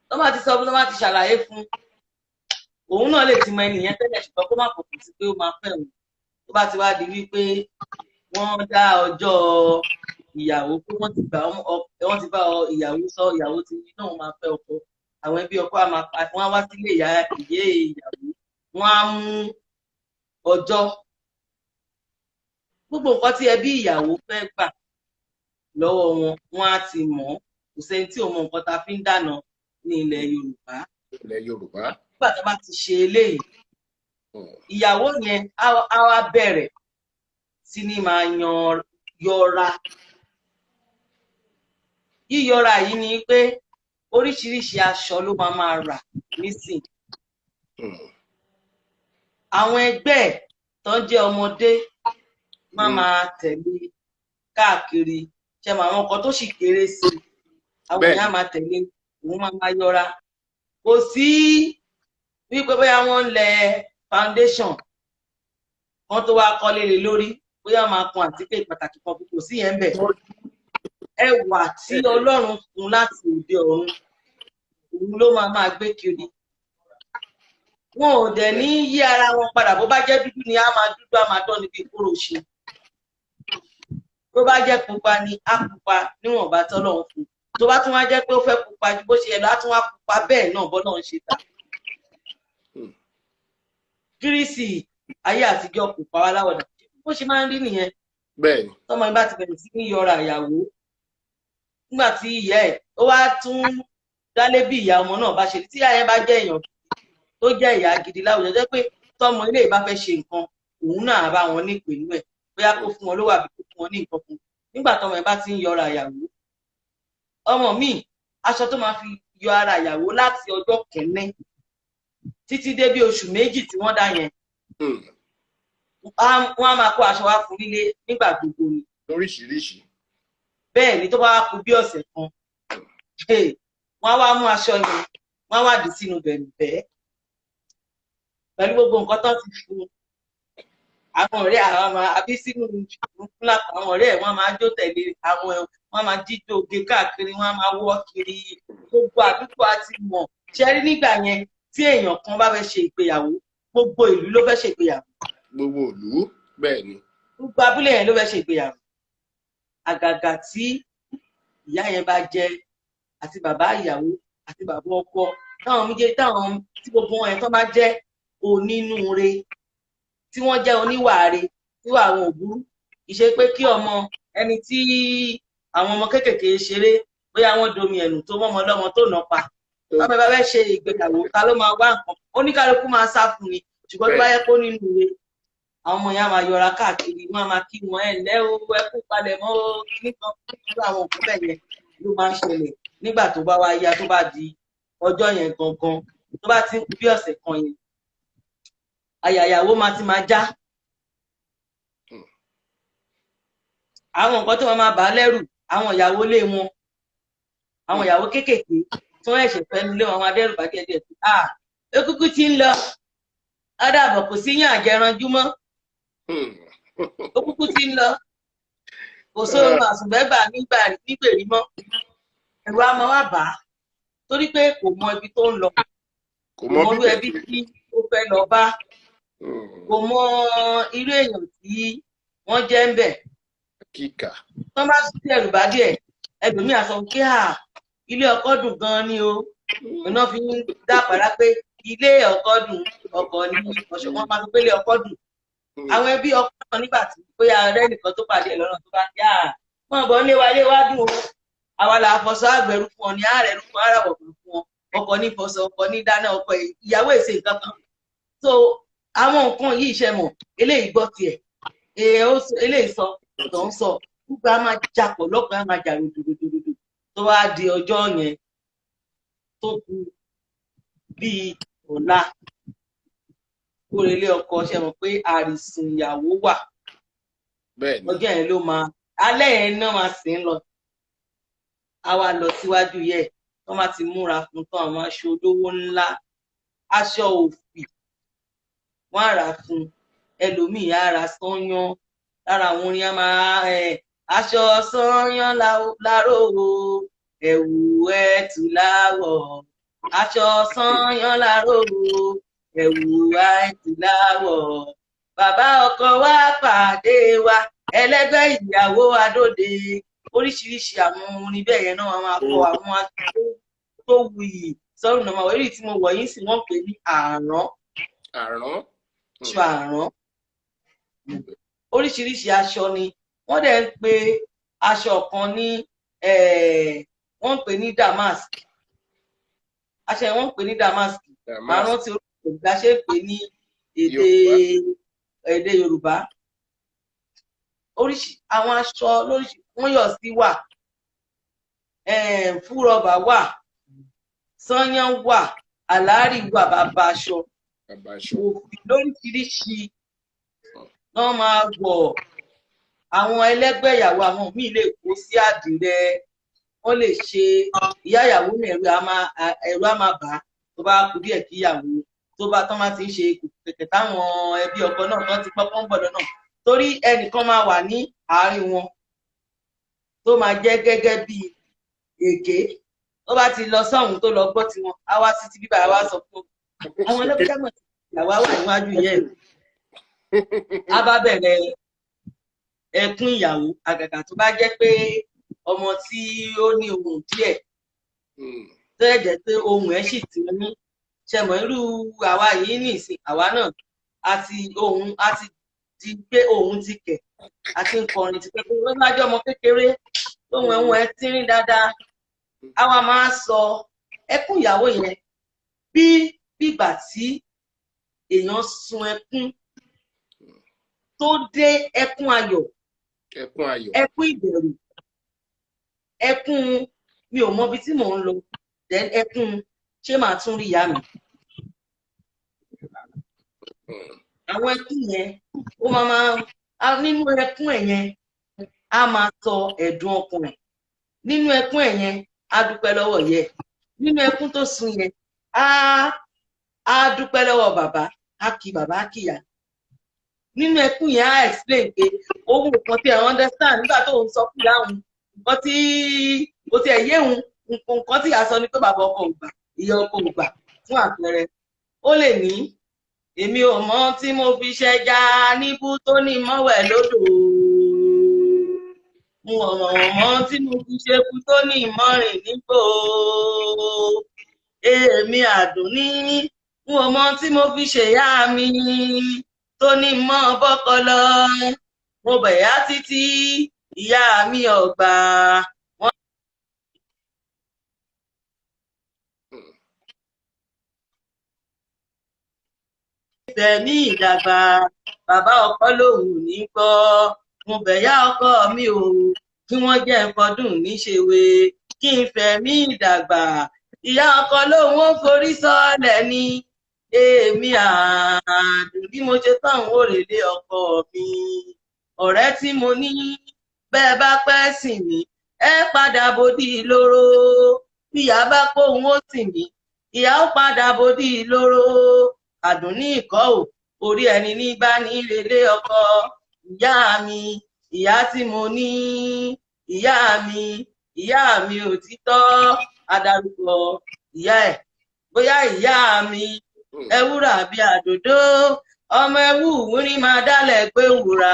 Tó bá ti sọ fún, tó bá ti ṣàlàyé fún, òun náà lè ti mọ ẹnìyẹn tẹ́lẹ̀, ṣùgbọ́n kó má fọkàn sí pé ó máa fẹ́ òun. Tó bá ti wá di wípé wọ́n dá ọjọ́ ìyàwó, pé wọ́n ti bá ìyàwó sọ, ìyàwó ti ní náà máa fẹ́ ọkọ, àwọn ẹbí ọkọ á máa pa wọ́n á wá sílé ìyá ìyé ìyàwó, wọ́n á mú ọjọ́, gbogbo nǹkan tí ẹbí ìyàwó fẹ́ gbà lọ́wọ́ wọn, wọ́n á ti mọ̀ ọ́. Kò sẹ́ni tí ò mọ nǹkan tá a fi ń dáná ní ilẹ̀ Yorùbá. Ilẹ̀ Yorùbá. Nígbà tó bá ti ṣe eléyìí, ìyàwó yẹn á wá bẹ̀rẹ̀ sí ní máa yan yọra. Yíyọra yìí ni pé oríṣiríṣi aṣọ ló máa máa rà nísìn. Àwọn ẹgbẹ́ ẹ̀ tó ń jẹ́ ọmọdé máa máa tẹ̀lé káàkiri, ṣe mọ àwọn nǹkan tó sì kéré sí i, àwọn èèyàn á máa tẹ̀lé, òun máa máa yọra. Kò sí wípé bóyá wọ́n ń lẹ foundation kan tó wá kọ́lé lé lórí, bóyá máa kun àtíkè pàtàkì kan, kò sí yẹn ń bẹ̀. Ẹwà tí Ọlọ́run fún láti òde ọ̀run, òun ló máa máa gbé kiri. Wọn ò dẹ̀ ní yí ara wọn padà. Bó bá jẹ́ dúdú ni, á máa dúdú, á máa dán níbi ìkóró ṣe. Bó bá jẹ́ pupa ni, á pupa níwọ̀nba tọ́lọ́run fún. Tó bá tún wá jẹ́ pé ó fẹ́ pupa ju bó ṣe yẹ lọ, á tún wá pupa bẹ́ẹ̀ náà bọ́lọ́run ṣe dá. Gírísì ayé àtijọ́ kò pa wá láwọ̀dà. Bó ṣe máa ń rí nìyẹn. Tọmọ yìí bá ti bẹ̀rẹ̀ sí ní yọra ìyàwó, nígbà tí ìyá ẹ̀ ó wá tún dálé, bí ìyá ọmọ náà bá ṣe, tí ìyá yẹn bá jẹ́ èèyàn tó jẹ́ ìyá gidi láwùjọ, jẹ́ pé tọmọ ilé ìbá fẹ́ ṣe nǹkan, òun náà bá wọn ní ìpinnu ẹ̀, bóyá kó fún wọn lówó àbí kó fún wọn ní nǹkan kan. Nígbà tọmọ ẹ̀ bá ti ń yọra ìyàwó, ọmọ míì, aṣọ tó máa fi yọ ara ìyàwó láti ọjọ́ kìíní títí dé bí oṣù 2 tí wọ́n dá yẹn, wọ́n á máa kó aṣọ wá fún nílé nígbà gbogbo ni. Lóríṣiríṣi. Bẹ́ẹ̀ ni. Tó bá wá kù bí ọ̀sẹ̀ kan, wọ́n á wá mú aṣọ yẹn, wọ́n á wá dì sínú bẹ̀m̀bẹ́ pẹ̀lú gbogbo nǹkan tó ti fún un. Àwọn ọ̀rẹ́ àwọn máa àbí sínú fúlàpù, àwọn ọ̀rẹ́ ẹ̀ wọ́n máa jó tẹ̀lé àwọn, wọ́n máa jíjó oge káàkiri, wọ́n máa wọ́ kiri gbogbo àdúgbò àti mọ̀. Ṣe rí nígbà yẹn, tí èèyàn kan bá fẹ́ ṣe ìgbéyàwó, gbogbo ìlú ló fẹ́ ṣe ìgbéyàwó. Gbogbo ìlú, bẹ́ẹ̀ ni. Gbogbo abúlé yẹn ló fẹ́ ṣe ìgbéyàwó. Àgàgà tí ìyá yẹn bá jẹ́ àti bàbá ìyàwó àti bàbá ọkọ, táwọn méjèèjì, táwọn tí gbogbo wọn yẹn tó bá jẹ́ onínúure, tí wọ́n jẹ́ oníwàre, tí wà àwọn ò burú, kì í ṣe pé kí ọmọ ẹni tí àwọn ọmọ kéékèèké ṣeré, bóyá wọ́n domi ẹ̀nù tó mọ́mọ lọ́mọ tó nà pa. Bàbá bá fẹ́ ṣe ìgbéyàwó, ta ló máa wá nǹkan? Oníkálukú máa sá fún ni. Ṣùgbọ́n tó bá yẹ kó nínú ire, àwọn ọmọ yẹn á máa yọra káàkiri, wọ́n á máa kí wọn, ẹ̀ ǹlẹ́ o, ẹ kú palẹ̀ mọ́ o, kíní kan. Irú àwọn nǹkan bẹ́ẹ̀ yẹn ló máa ń ṣẹlẹ̀ nígbà tó bá wá yá, tó bá di ọjọ́ yẹn gangan, tó bá ti ń kú bí ọ̀sẹ̀ kan yẹn, àyà ìyàwó máa ti máa já. Àwọn nǹkan tó máa máa bà á lẹ́rù, àwọn ìyàwó ilé wọn, àwọn ìyàwó kéékèèké tí wọ́n ẹ̀ṣẹ̀ fẹ́ nulẹ̀ wọn, máa dẹ́rù bá díẹ̀ díẹ̀ sí. Ah, ekúkú ti ń lọ, ọ̀dàbọ̀, kò sí yàn àjẹranjú mọ́. Okúkú ti ń lọ, kò sóorun àsùnbẹ́gbà nígbà nígbèrí mọ́. Ẹ̀rù á máa wá bà á, torí pé kò mọ ibi tó ń lọ, kò kò mọ mọ irú bíbẹ̀ ẹbí tí ó fẹ́ lọ bá, kò mọ irú èèyàn tí wọ́n jẹ́ ń bẹ̀. Kíkà. Tọ́ bá sí ẹ̀rù bá díẹ̀, ẹlòmíì á sọ pé à, ilé ọkọ dùn gan-an ni o. Iná fi ń dápàrá pé ilé ọkọ dùn, ọkọ ní ọ̀ṣọ́, wọn máa sọ pé ilé ọkọ dùn. Àwọn ẹbí ọkọ náà, nígbà tí bóyá ọ̀rẹ́ nìkan tó pàdé ẹ̀ lọ́nà, tó bá dé, à wọn bọ̀ nílé wa, ilé wa dùn o, àwa là fọṣọ àgbẹ̀rù fún ọ ní ààrẹ rú fún àràwọ̀ fún ọ, ọkọ ní fọṣọ, ọkọ ní dáná, ọkọ ìyàwó èsè nǹkan kan. So àwọn nǹkan yìí ṣe mọ̀, eléyìí gbọ́ tiẹ̀, eléyìí sọ tó ń sọ, gbogbo a máa japọ̀ lọ́kùnrin, a máa jà ròdòdòdòdò. Tó wá di ọjọ́ yẹn tó kù bíi ọ̀la kórelé ọkọ, ṣe mọ̀ pé àrìsùn ìyàwó wà. Bẹ́ẹ̀ ni. Ọjọ́ yẹn ló máa, alẹ́ yẹn náà máa sìn lọ. Á wá lọ síwájú yẹ wọ́n máa ti múra fún tán, àwọn aṣọ olówó ńlá, aṣọ òfì, wọ́n á rà fún. Ẹlòmíì á ra sányán lára àwọn orin, á máa aṣọ sányán láró o, ẹ̀wù ẹ̀tù láwọ̀, aṣọ sányán láró o, ẹ̀wù ẹ̀tù láwọ̀, bàbá ọkọ wa pàdé wa, ẹlẹ́gbẹ́ ìyàwó adóde. Oríṣiríṣi àwọn orin bẹ́ẹ̀ yẹn náà wọ́n máa kọ. Àwọn aṣọ tó wuyì sọ́run náà máa wọ̀. Èyí tí mo wọ̀ yìí sì, wọ́n pè ní àrán. Àrán. Aṣọ àrán, oríṣiríṣi aṣọ ni wọ́n dẹ̀ ń pe aṣọ kan ní, wọ́n ń pè ní damask. Aṣọ yẹn, wọ́n ń pè ní damask. Màá rántí orúkọ ìgbà ṣe ń pè ní èdè Yorùbá. Oríṣi àwọn aṣọ lóríṣi wọ́n yọ̀ sí wà, fúrọ̀bà wà, sányán wà, àlárì wà, bàbá aṣọ, òfì lóríṣiríṣi wọ́n máa wọ̀. Àwọn ẹlẹ́gbẹ́ ìyàwó, àwọn míì lè kó sí àdìrẹ, wọ́n lè ṣe ìyá ìyàwó ní ẹ̀rù á máa bà á tó bá kú díẹ̀ kí ìyàwó tó bá tán máa ti ń ṣe kẹ̀kẹ́, táwọn ẹbí ọkọ náà tán ti pọ́pọ́ ń bọ̀ lọ́nà, torí ẹnìkan máa wà ní àárín wọn tó máa jẹ́ gẹ́gẹ́ bí èké. Tó bá ti lọ sọ́hùn, tó lọ gbọ́ tiwọn, á wá sí ti bíbá, á wá sọ fún àwọn ẹlẹ́gbẹ́ ìyàwó á wà níwájú yẹn, á bá bẹ̀rẹ̀ ẹkún ìyàwó. Àgàgà tó bá jẹ́ pé ọmọ tí ó ní ohùn díẹ̀, tó yẹ jẹ́ pé ohùn ẹ̀ sì ti ní ṣẹmọ irú àwa yìí nìsín, àwa náà àti ohùn àti di pé ohùn ti kẹ̀ àti ń kọrin ti pé ó bá jẹ́ ọmọ kékeré, ohùn ẹ̀hún ẹ̀ tínrín dáadáa, àwa máa sọ ẹkún ìyàwó yẹn bí bígbà tí èèyàn sun ẹkún tó dé, ẹkún ayọ̀, ẹkún ayọ̀, ẹkún ìbẹ̀rù, ẹkún mi ò mọ ibi tí mò ń lọ, then ẹkún ṣé màá tún rí ìyá mi. Àwọn ẹkún yẹn, ó máa máa nínú ẹkún ẹ̀ yẹn, á máa sọ ẹ̀dùn ọkàn ẹ̀. Nínú ẹkún ẹ̀ yẹn, á dúpẹ́ lọ́wọ́ yẹ. Nínú ẹkún tó sun yẹn, á dúpẹ́ lọ́wọ́ bàbá, á kí bàbá, á kíyà. Nínú ẹkún yẹn, á explain pé ohun nǹkan tí ẹ understand nígbà tó ń sọ fún ìyá òun, nǹkan tí kò tiẹ̀ yé òun, nǹkan tí ìyá sọ ni pé bàbá ọkọ ò gbà, ìyá ọkọ ò gbà. Fún àpẹẹrẹ, ó lè ní, "Èmi ò mọ tí mo fi ṣẹja níbú tó ní mọ́wẹ̀ lódò, mo ọ̀mọ̀ mọ́ tí mo fi ṣekú tó ní mọ́rìn nígbò, èmi Àdùnní, n ò mọ tí mo fi ṣèyá mi tó ní mọ́ bọ́kọ lọ, mo bẹ̀yà títí, ìyá mi ọ̀gbà." Wọ́n fẹ̀mí ìdàgbà, bàbá ọkọ lòun ní gbọ́, mo bẹ̀yà ọkọ mi ò kí wọ́n jẹ́ nfọdún níṣèwé kí n fẹ̀mí ìdàgbà, ìyá ọkọ lòun ó forí sọ́ọ̀lẹ̀ ni. Èmi Àdùn, bí mo ṣe tán òrèlé ọkọ mi, ọ̀rẹ́ tí mo ní, bẹ́ẹ̀ bá pẹ́ sìn mí, ẹ padà bòdì lóró. Ìyá bá kóhun ó sìn mí, ìyá ó padà bòdì lóró. Àdùnní ìkọ́ ò orí ẹni ní bá ní relé ọkọ. Ìyá mi, ìyá tí mo ní, ìyá mi, ìyá mi òtítọ́, adarúkọ ìyá ẹ̀, bóyá ìyá mi ẹwúrà bí àdòdó, ọmọ ẹwú wúrí máa dálẹ̀ pé wúrà,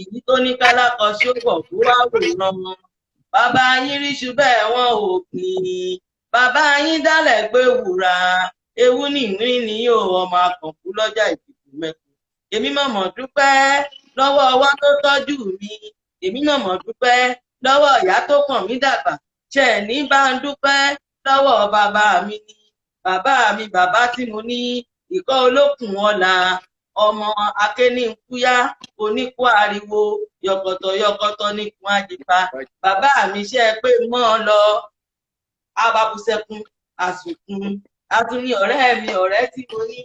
ìyí tó ní kálákọ ṣòwò kó wá wòran, bàbá yín ríṣu bẹ́ẹ̀ wọn ò gbìn, bàbá yín dálẹ̀ pé wúrà, ewu ní ìwírí ni yóò ọmọ akànkú lọ́jà ìdìbò mẹ́kù. Èmi mọ̀mọ́ dúpẹ́ lọ́wọ́ ọwọ́ tó tọ́jú mi, èmi mọ̀mọ́ dúpẹ́ lọ́wọ́ ìyá tó kàn mí dàgbà, ṣe ní bá ń dúpẹ́ lọ́wọ́ bàbá mi ni, bàbá mi, bàbá tí mo ní, ìkọ́ olókùn ọ̀la, ọmọ akéníkúyá, oníkú ariwo yọkọtọ yọkọtọ níkun àjìpá, bàbá mi ṣe é pé mọ́ ọ lọ ababusẹkun àsùnkun. Àtúní ọ̀rẹ́ mi, ọ̀rẹ́ tí mo ní,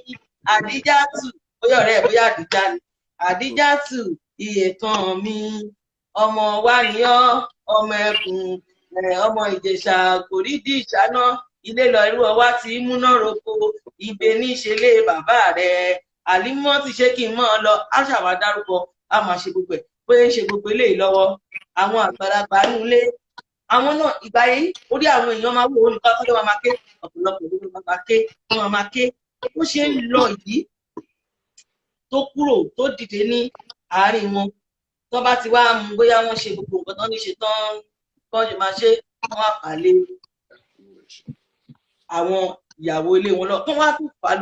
Àdíjátù, bóyá ọ̀rẹ́ bóyá Àdíjá ni, Àdíjátù iye kan mi, ọmọ wa ni ọ́, ọmọ ẹkùn Ọmọ Ìjẹ̀ṣà kò rí di ìṣáná, ilé lọ irú ọwá tí múná roko, ibè ní í ṣe lé bàbá rẹ̀, Àlímọ́ ti ṣe kí n mọ́ ọ lọ. Á ṣàwá dárúkọ, á máa ṣe gbogbo ẹ̀ bóyá ń ṣe gbogbo eléyìí lọ́wọ́. Àwọn àgbàlagbà nínú ilé, àwọn náà ìgbà yìí orí àwọn èèyàn máa wò ó nìkan tó máa ké, ọ̀pọ̀lọpọ̀ ló máa ké, wọ́n máa ké. Bó ṣe ń lọ yìí tó kúrò tó dìde ní àárín wọn, tó bá ti wá mú bóyá wọ́n ṣe gbogbo nǹkan tó ní ṣe tán, kán ṣe máa ṣe, wọ́n á fà lé àwọn ìyàwó ilé wọn lọ, kán wá tún fà á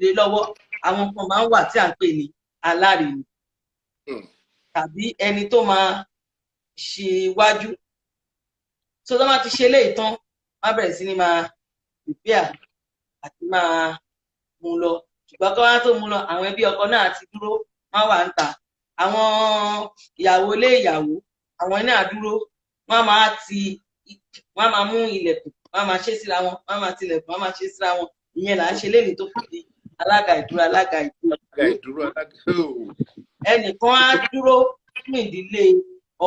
lé lọ́wọ́. Àwọn kan máa ń wà tí à ń pè ní alárinà tàbí ẹni tó máa ṣíwájú. Tó tó máa ti ṣe eléyìí tán, wọ́n á bẹ̀rẹ̀ sí ní máa prepare àti máa mú lọ. Ṣùgbọ́n kí wọ́n tó mú lọ, àwọn ẹbí ọkọ náà ti dúró, wọ́n wà ń tà. Àwọn ìyàwó ilé ìyàwó, àwọn náà dúró, wọ́n máa ti wọ́n máa mú ilẹ̀kùn, wọ́n máa ṣe síra wọn, wọ́n máa tilẹ̀kùn, wọ́n máa ṣe síra wọn. Ìyẹn là ń ṣe lénìí tó fi di alága ìdúró, alága ìdúró. Ẹnìkan á dúró fún ìdílé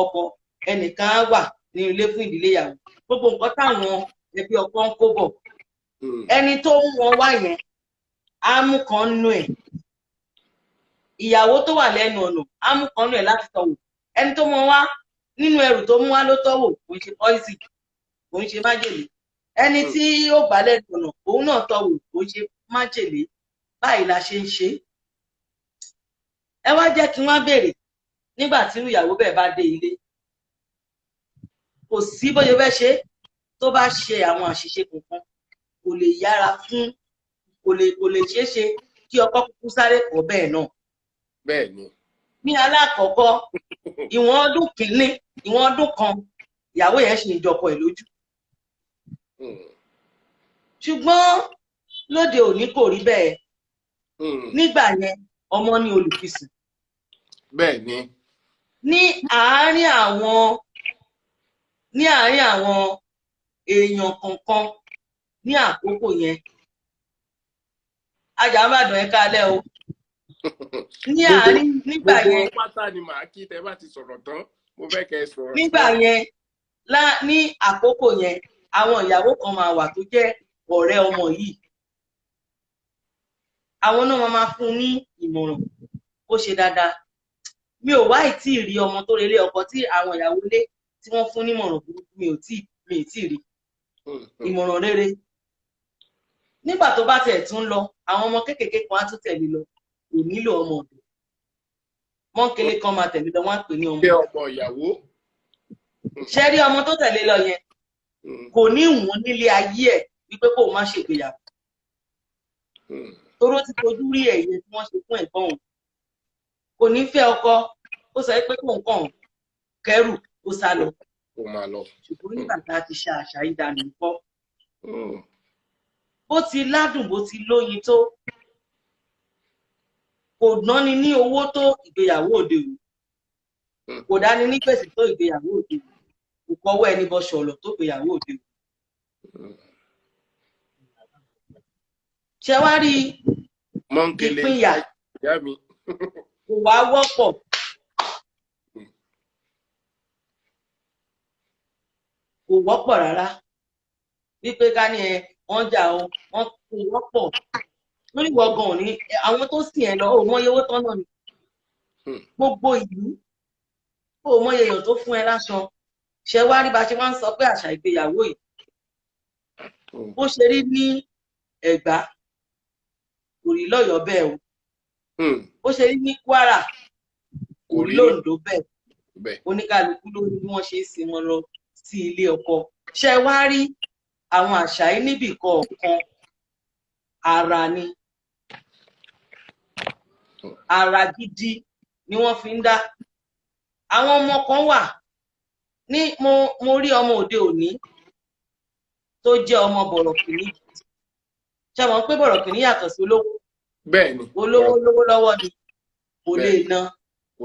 ọkọ, ẹnìkan á wà ní ilé fún ìdílé ìyàwó. Gbogbo nǹkan táwọn ẹbí ọkọ ń kó bọ̀, ẹni tó ń wọn wá yẹn á mú kan nú ẹ̀. Ìyàwó tó wà lẹ́nu ọ̀nà á mú kan nú ẹ̀ láti tọ̀wò. Ẹni tó mọ wá nínú ẹrù tó mú wá ló tọ́wò, kò ń ṣe poison, kò ń ṣe májèlé. Ẹni tí ó gbà lẹ́nu ọ̀nà, òun náà tọ́wò, kò ń ṣe májèlé. Báyìí la ṣe ń ṣe. Ẹ wá jẹ́ kí wọ́n béèrè, nígbà tí irú ìyàwó bẹ́ẹ̀ bá dé ilé, kò sí bóyá fẹ́ ṣe, tó bá ṣe àwọn àṣìṣe kankan, kò lè yára fún, kò lè ṣeé ṣe kí ọkọ kúkú sáré kọ̀ bẹ́ẹ̀ náà. Bẹ́ẹ̀ni. Ní alákọ̀ọ́kọ́, ìwọ̀n ọdún kìíní, ìwọ̀n ọdún kan, ìyàwó yẹn ṣì ń jọkọ ẹ̀ lójú. Ṣùgbọ́n lóde òní kò rí bẹ́ẹ̀. Nígbà yẹn, ọmọ ní olùfisùn. Bẹ́ẹ̀ni. Ní àárín àwọn èèyàn kọ̀ọ̀kan ní àkókò yẹn, Ajàmbàdàn, ẹ káalẹ́ o. Ní àárín nígbà yẹn, gbogbo pátá ni màá kí tẹ bá ti sọ̀rọ̀ tán, mo fẹ́ kẹ́ ẹ sọ̀rọ̀. Nígbà yẹn, ní àkókò yẹn, àwọn ìyàwó kan máa wà tó jẹ́ ọ̀rẹ́ ọmọ yìí. Àwọn náà máa fún un ní ìmọ̀ràn kó ṣe dáadáa. Mi ò wá ìtí rí ọmọ tó relé ọkọ tí àwọn ìyàwó ilé tí wọ́n fún nímọ̀ràn burúkú, mi ò tí ì rí ìmọ̀ràn rere. Nígbà tó bá tẹ̀ tún lọ, àwọn ọmọ kéékèèké kan á tún tẹ̀lé lọ, kò nílò ọmọ ọ̀dọ̀. Mọ́ńkélé kan máa tẹ̀lé lọ, wọ́n á pè ní ọmọ. Ṣé ọmọ ìyàwó? Ṣé rí ọmọ tó tẹ̀lé lọ yẹn? Kò ní ìwọ̀n nílé ayé ẹ̀ wípé kó má ṣègbéyàwó. Toró ti fojú rí ẹ̀yẹ tí wọ́n ṣe fún ẹ̀gbọ́n òun. Kò ní fẹ́ ọkọ, ó sọ pé kó nǹkan kẹrù ó sá lọ. Ṣùgbọ́n nígbà tá a ti ṣe àṣà yìí dànù ńkọ́. Bó ti ládùn, bó ti lóyin tó, kò náni ní owó tó ìgbéyàwó òde òní, kò dáni ní gbèsè tó ìgbéyàwó òde òní, kò kọ́wọ́ ẹni bọ́ ṣọ̀lọ̀ tó ìgbéyàwó òde òní. Ṣé wá rí ìpínyà kò wá wọ́pọ̀. Kò wọ́pọ̀ rárá wípé ká ní ẹ wọ́n jà o, wọ́n kò wọ́pọ̀. Lórí ìwọ gan òní, àwọn tó sìn ẹ lọ, ò mọye owó tán náà ni. Gbogbo ìlú, ò mọye èèyàn tó fún ẹ láṣọ. Ṣé wá rí bá ṣe wá ń sọ pé àṣà ìgbéyàwó yìí bó ṣe rí ní Ẹ̀gbá kò rí lọ́yọ̀ọ́ bẹ́ẹ̀ o, bó ṣe rí ní Kwara kò rí lóńdó bẹ́ẹ̀. Oníkálukú ló ní bí wọ́n ṣe ń sin wọn lọ sí ilé ọkọ. Ṣé wá rí àwọn àṣà yìí níbì kọ̀ọ̀kan, ara ni, ara gidi ni wọ́n fi ń dá. Àwọn ọmọ kan wà ní mo rí ọmọ òde òní tó jẹ́ ọmọ bọ̀rọ̀kìnní. Ṣé mọ̀ pé bọ̀rọ̀kìnní yàtọ̀ sí olówó? Bẹ́ẹ̀ni. Olówó lówó lọ́wọ́ ni, kò lè ná.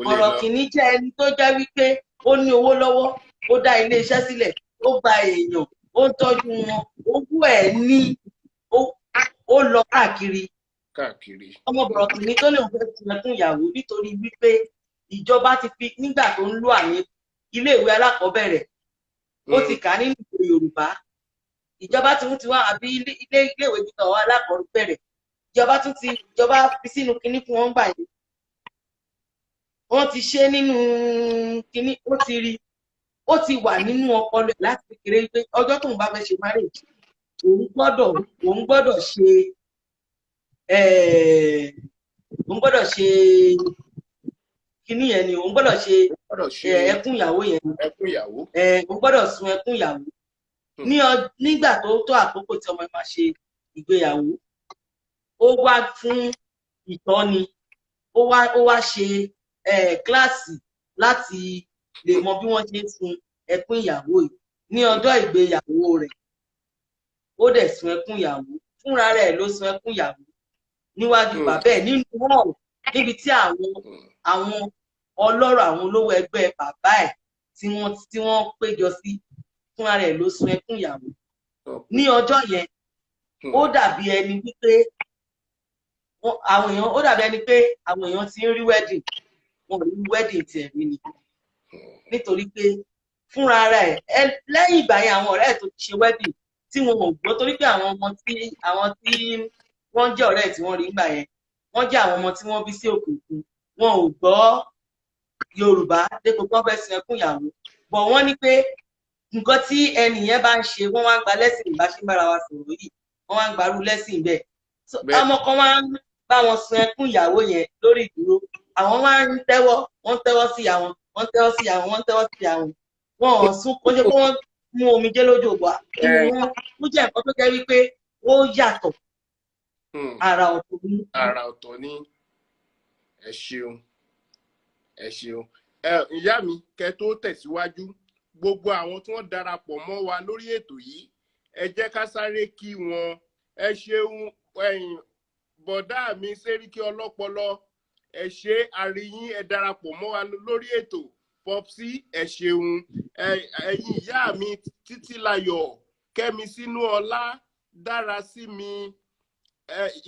Bọ̀rọ̀kìnní jẹ́ ẹni tó jẹ́ wípé ó ní owó lọ́wọ́, ó dá ilé iṣẹ́ sílẹ̀, ó gba èèyàn, ó ń tọ́jú wọn, owó ẹ̀ ní ó lọ káàkiri. Ọmọ bọ̀rọ̀kìnní tó lè fẹ́ sun ẹkún ìyàwó nítorí wípé ìjọba ti fi nígbà tó ń lò àmì iléèwé alákọ̀ọ́bẹ̀rẹ̀, Ó ti kà á nínú ìwé Yorùbá. Ìjọba tún ti wá, àbí iléèwé gíga wa alákọ̀ọ́bẹ̀rẹ̀, ìjọba tún ti, ìjọba fi sínú kinní fún wọn gbà yẹn. Wọ́n ti ṣe nínú kinní, ó ti rí, ó ti wà nínú ọpọlọ ẹ̀ láti kékeré pé ọjọ́ tóun bá fẹ́ ṣe marriage, òun gbọ́dọ̀ ṣe kinní yẹn ni, òun gbọ́dọ̀ ṣe Gbọ́dọ̀ ṣe ẹkún ìyàwó yẹn ni. Ẹkún ìyàwó. Òun gbọ́dọ̀ sun ẹkún ìyàwó. Nígbà tó tó àkókò tí ọmọ ẹ̀ máa ṣe ìgbéyàwó, ó wá fún ìtọ́ni, ó wá ṣe kíláàsì láti lè mọ bí wọ́n ṣe ń sun ẹkún ìyàwó yìí. Ní ọjọ́ ìgbéyàwó rẹ̀, ó dẹ̀ sun ẹkún ìyàwó. Fúnra rẹ̀ ló sun ẹkún ìyàwó níwájú bàbá ẹ̀ nínú hall, níbi tí àwọn àwọn ọlọ́rọ̀, àwọn olówó ẹgbẹ́ bàbá ẹ̀ tí wọ́n péjọ sí. Fúnra rẹ̀ ló sun ẹkún ìyàwó ní ọjọ́ yẹn. Ó dàbí ẹni wípé àwọn èèyàn, ó dàbí ẹni pé àwọn èèyàn ti ń rí wedding, wọn ò rí wedding tiẹ̀ rí ni, nítorí pé fúnra rẹ̀ ẹ. Lẹ́yìn ìgbà yẹn, àwọn ọ̀rẹ́ ẹ̀ tó ti ṣe wedding tí wọn ò gbọ́, torí pé àwọn ọmọ tí, àwọn tí wọ́n jẹ́ ọ̀rẹ́ ẹ̀ tí wọ́n rí nígbà yẹn, wọ́n jẹ́ àwọn ọmọ tí wọ́n bí sí òkè òkun, wọn ò gbọ́ Yorùbá dépò pé wọ́n fẹ́ sun ẹkún ìyàwó bọ̀. Wọ́n ní pé nǹkan tí ẹnì yẹn bá ń ṣe, wọ́n wá ń gba lẹ́sìn ìbáṣe bára wa sọ̀rọ̀ yìí, wọ́n wá ń gbarú lẹ́sìn bẹ́ẹ̀. So, ọmọ kan wá ń bá wọn sun ẹkún ìyàwó yẹn lórí ìdúró. Àwọn wá ń tẹ́wọ́, wọ́n ń tẹ́wọ́ sí àwọn, wọ́n ń tẹ́wọ́ sí àwọn, wọ́n ń tẹ́wọ́ sí àwọn. Wọn ò sún kó ṣe pé wọ́n mú omijé lójú ògbà inú wọn. Ó jẹ́ nǹkan tó jẹ́ wípé ó yàtọ̀, àrà ọ̀tọ̀ ni. Àrà ọ̀tọ̀ ni. Ẹ ṣeun, ẹ ṣeun. Ẹ ìyá mi, kẹ́ tó tẹ̀síwájú, gbogbo àwọn tí wọ́n darapọ̀ mọ́ wa lórí ètò yìí, ẹ jẹ́ ká sáré kí wọn. Ẹ ṣeun. Ẹ̀yin bọ̀dá mi Sẹ́ríkì Ọlọ́pọlọ, ẹ ṣe àríyìn, ẹ darapọ̀ mọ́ wa lórí ètò. Popsi, ẹ ṣeun. Ẹ̀yin ìyá mi Títílayọ̀ Kẹ́mi, sínú ọlá dára sí mi,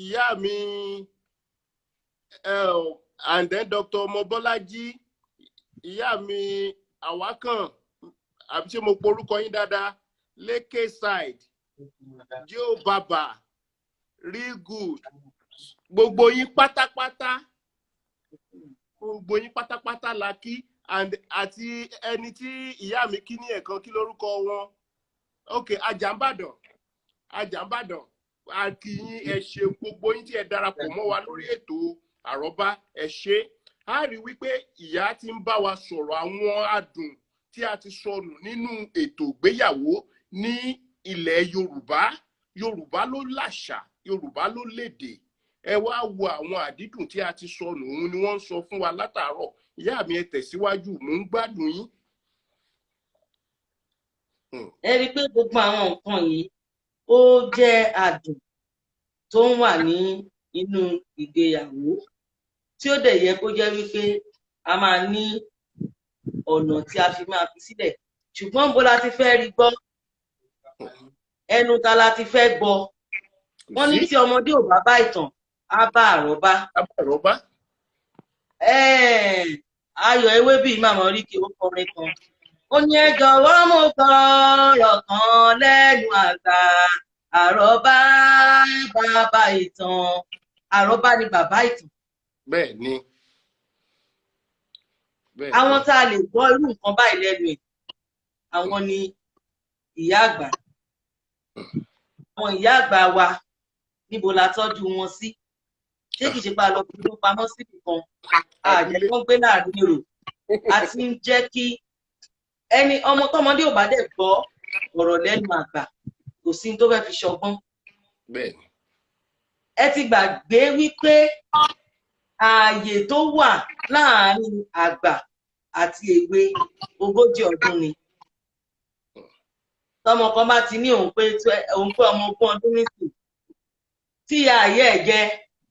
ìyá mi and then Dr. Ọmọbọ́lájí, ìyá mi Àwákàn, àbí ṣé mo porúkọ yín dáadáa? Lékè side, Joe Baba, real good, gbogbo yín pátápátá, gbogbo yín pátápátá la kí. And àti ẹni tí ìyá mi kí ní ẹ̀kan, kí lórúkọ wọn? Ok, Ajàmbàdàn, Ajàmbàdàn, a kí yín. Ẹ ṣe gbogbo yín tí ẹ darapọ̀ mọ́ wa lórí ètò àrọ́bá, ẹ ṣé. A rí wípé ìyá ti ń bá wa sọ̀rọ̀ àwọn adùn tí a ti sọnù nínú ètò ìgbéyàwó ní ilẹ̀ Yorùbá. Yorùbá ló làṣà, Yorùbá ló lédè. Ẹ wá wo àwọn àdídùn tí a ti sọnù, òun ni wọ́n ń sọ fún wa látàárọ̀. Ìyá mi, ẹ tẹ̀síwájú, mò ń gbádùn yín. Ẹ rí i pé gbogbo àwọn nǹkan yìí, ó jẹ́ adùn tó ń wà ní inú ìgbéyàwó, tí ó dẹ̀ yẹ kó jẹ́ wípé a máa ní ọ̀nà tí a fi máa fi sílẹ̀. Ṣùgbọ́n bó la ti fẹ́ rí gbọ́? Ẹnu ta la ti fẹ́ gbọ́? Wọ́n ní tí ọmọdé ò bá bá ìtàn, á bá àrọ́bá. Àrọ́bá. Ayọ̀ ewé bíi màmá oríkì, ó kọrin kan, ó ní, "Ẹ jọ̀wọ́, mo gbọ́rọ̀ kan lẹ́nu àgbà, àrọ́bá bàbá ìtàn." Àrọ́bá ni bàbá ìtàn. Bẹ́ẹ̀ ni. Bẹ́ẹ̀ Àwọn ni. tá a lè gbọ́ irú nǹkan báyìí lẹ́nu ẹ̀, àwọn ni ìyá àgbà. Àwọn ìyá àgbà wa, níbo la tọ́jú wọn sí? Ṣé kìí ṣe pé a lọ fi wọn pamọ́ síbì kan, àjẹ́ kán gbé láàrin èrò? A ti ń jẹ́ kí ẹni ọmọ tọmọdé ò bá dẹ̀ gbọ́ ọ̀rọ̀ lẹ́nu àgbà, kò sí ní tó fẹ́ fi ṣọgbọ́n. Bẹ́ẹ̀ ni. Ẹ ti gbàgbé wípé ààyè tó wà láàárín àgbà àti èwe, 40 ọdún ni. Tọmọ kan bá ti ní òun pé ọmọ 20 ọdún nísìn, tí ìyá ayé ẹ̀ jẹ́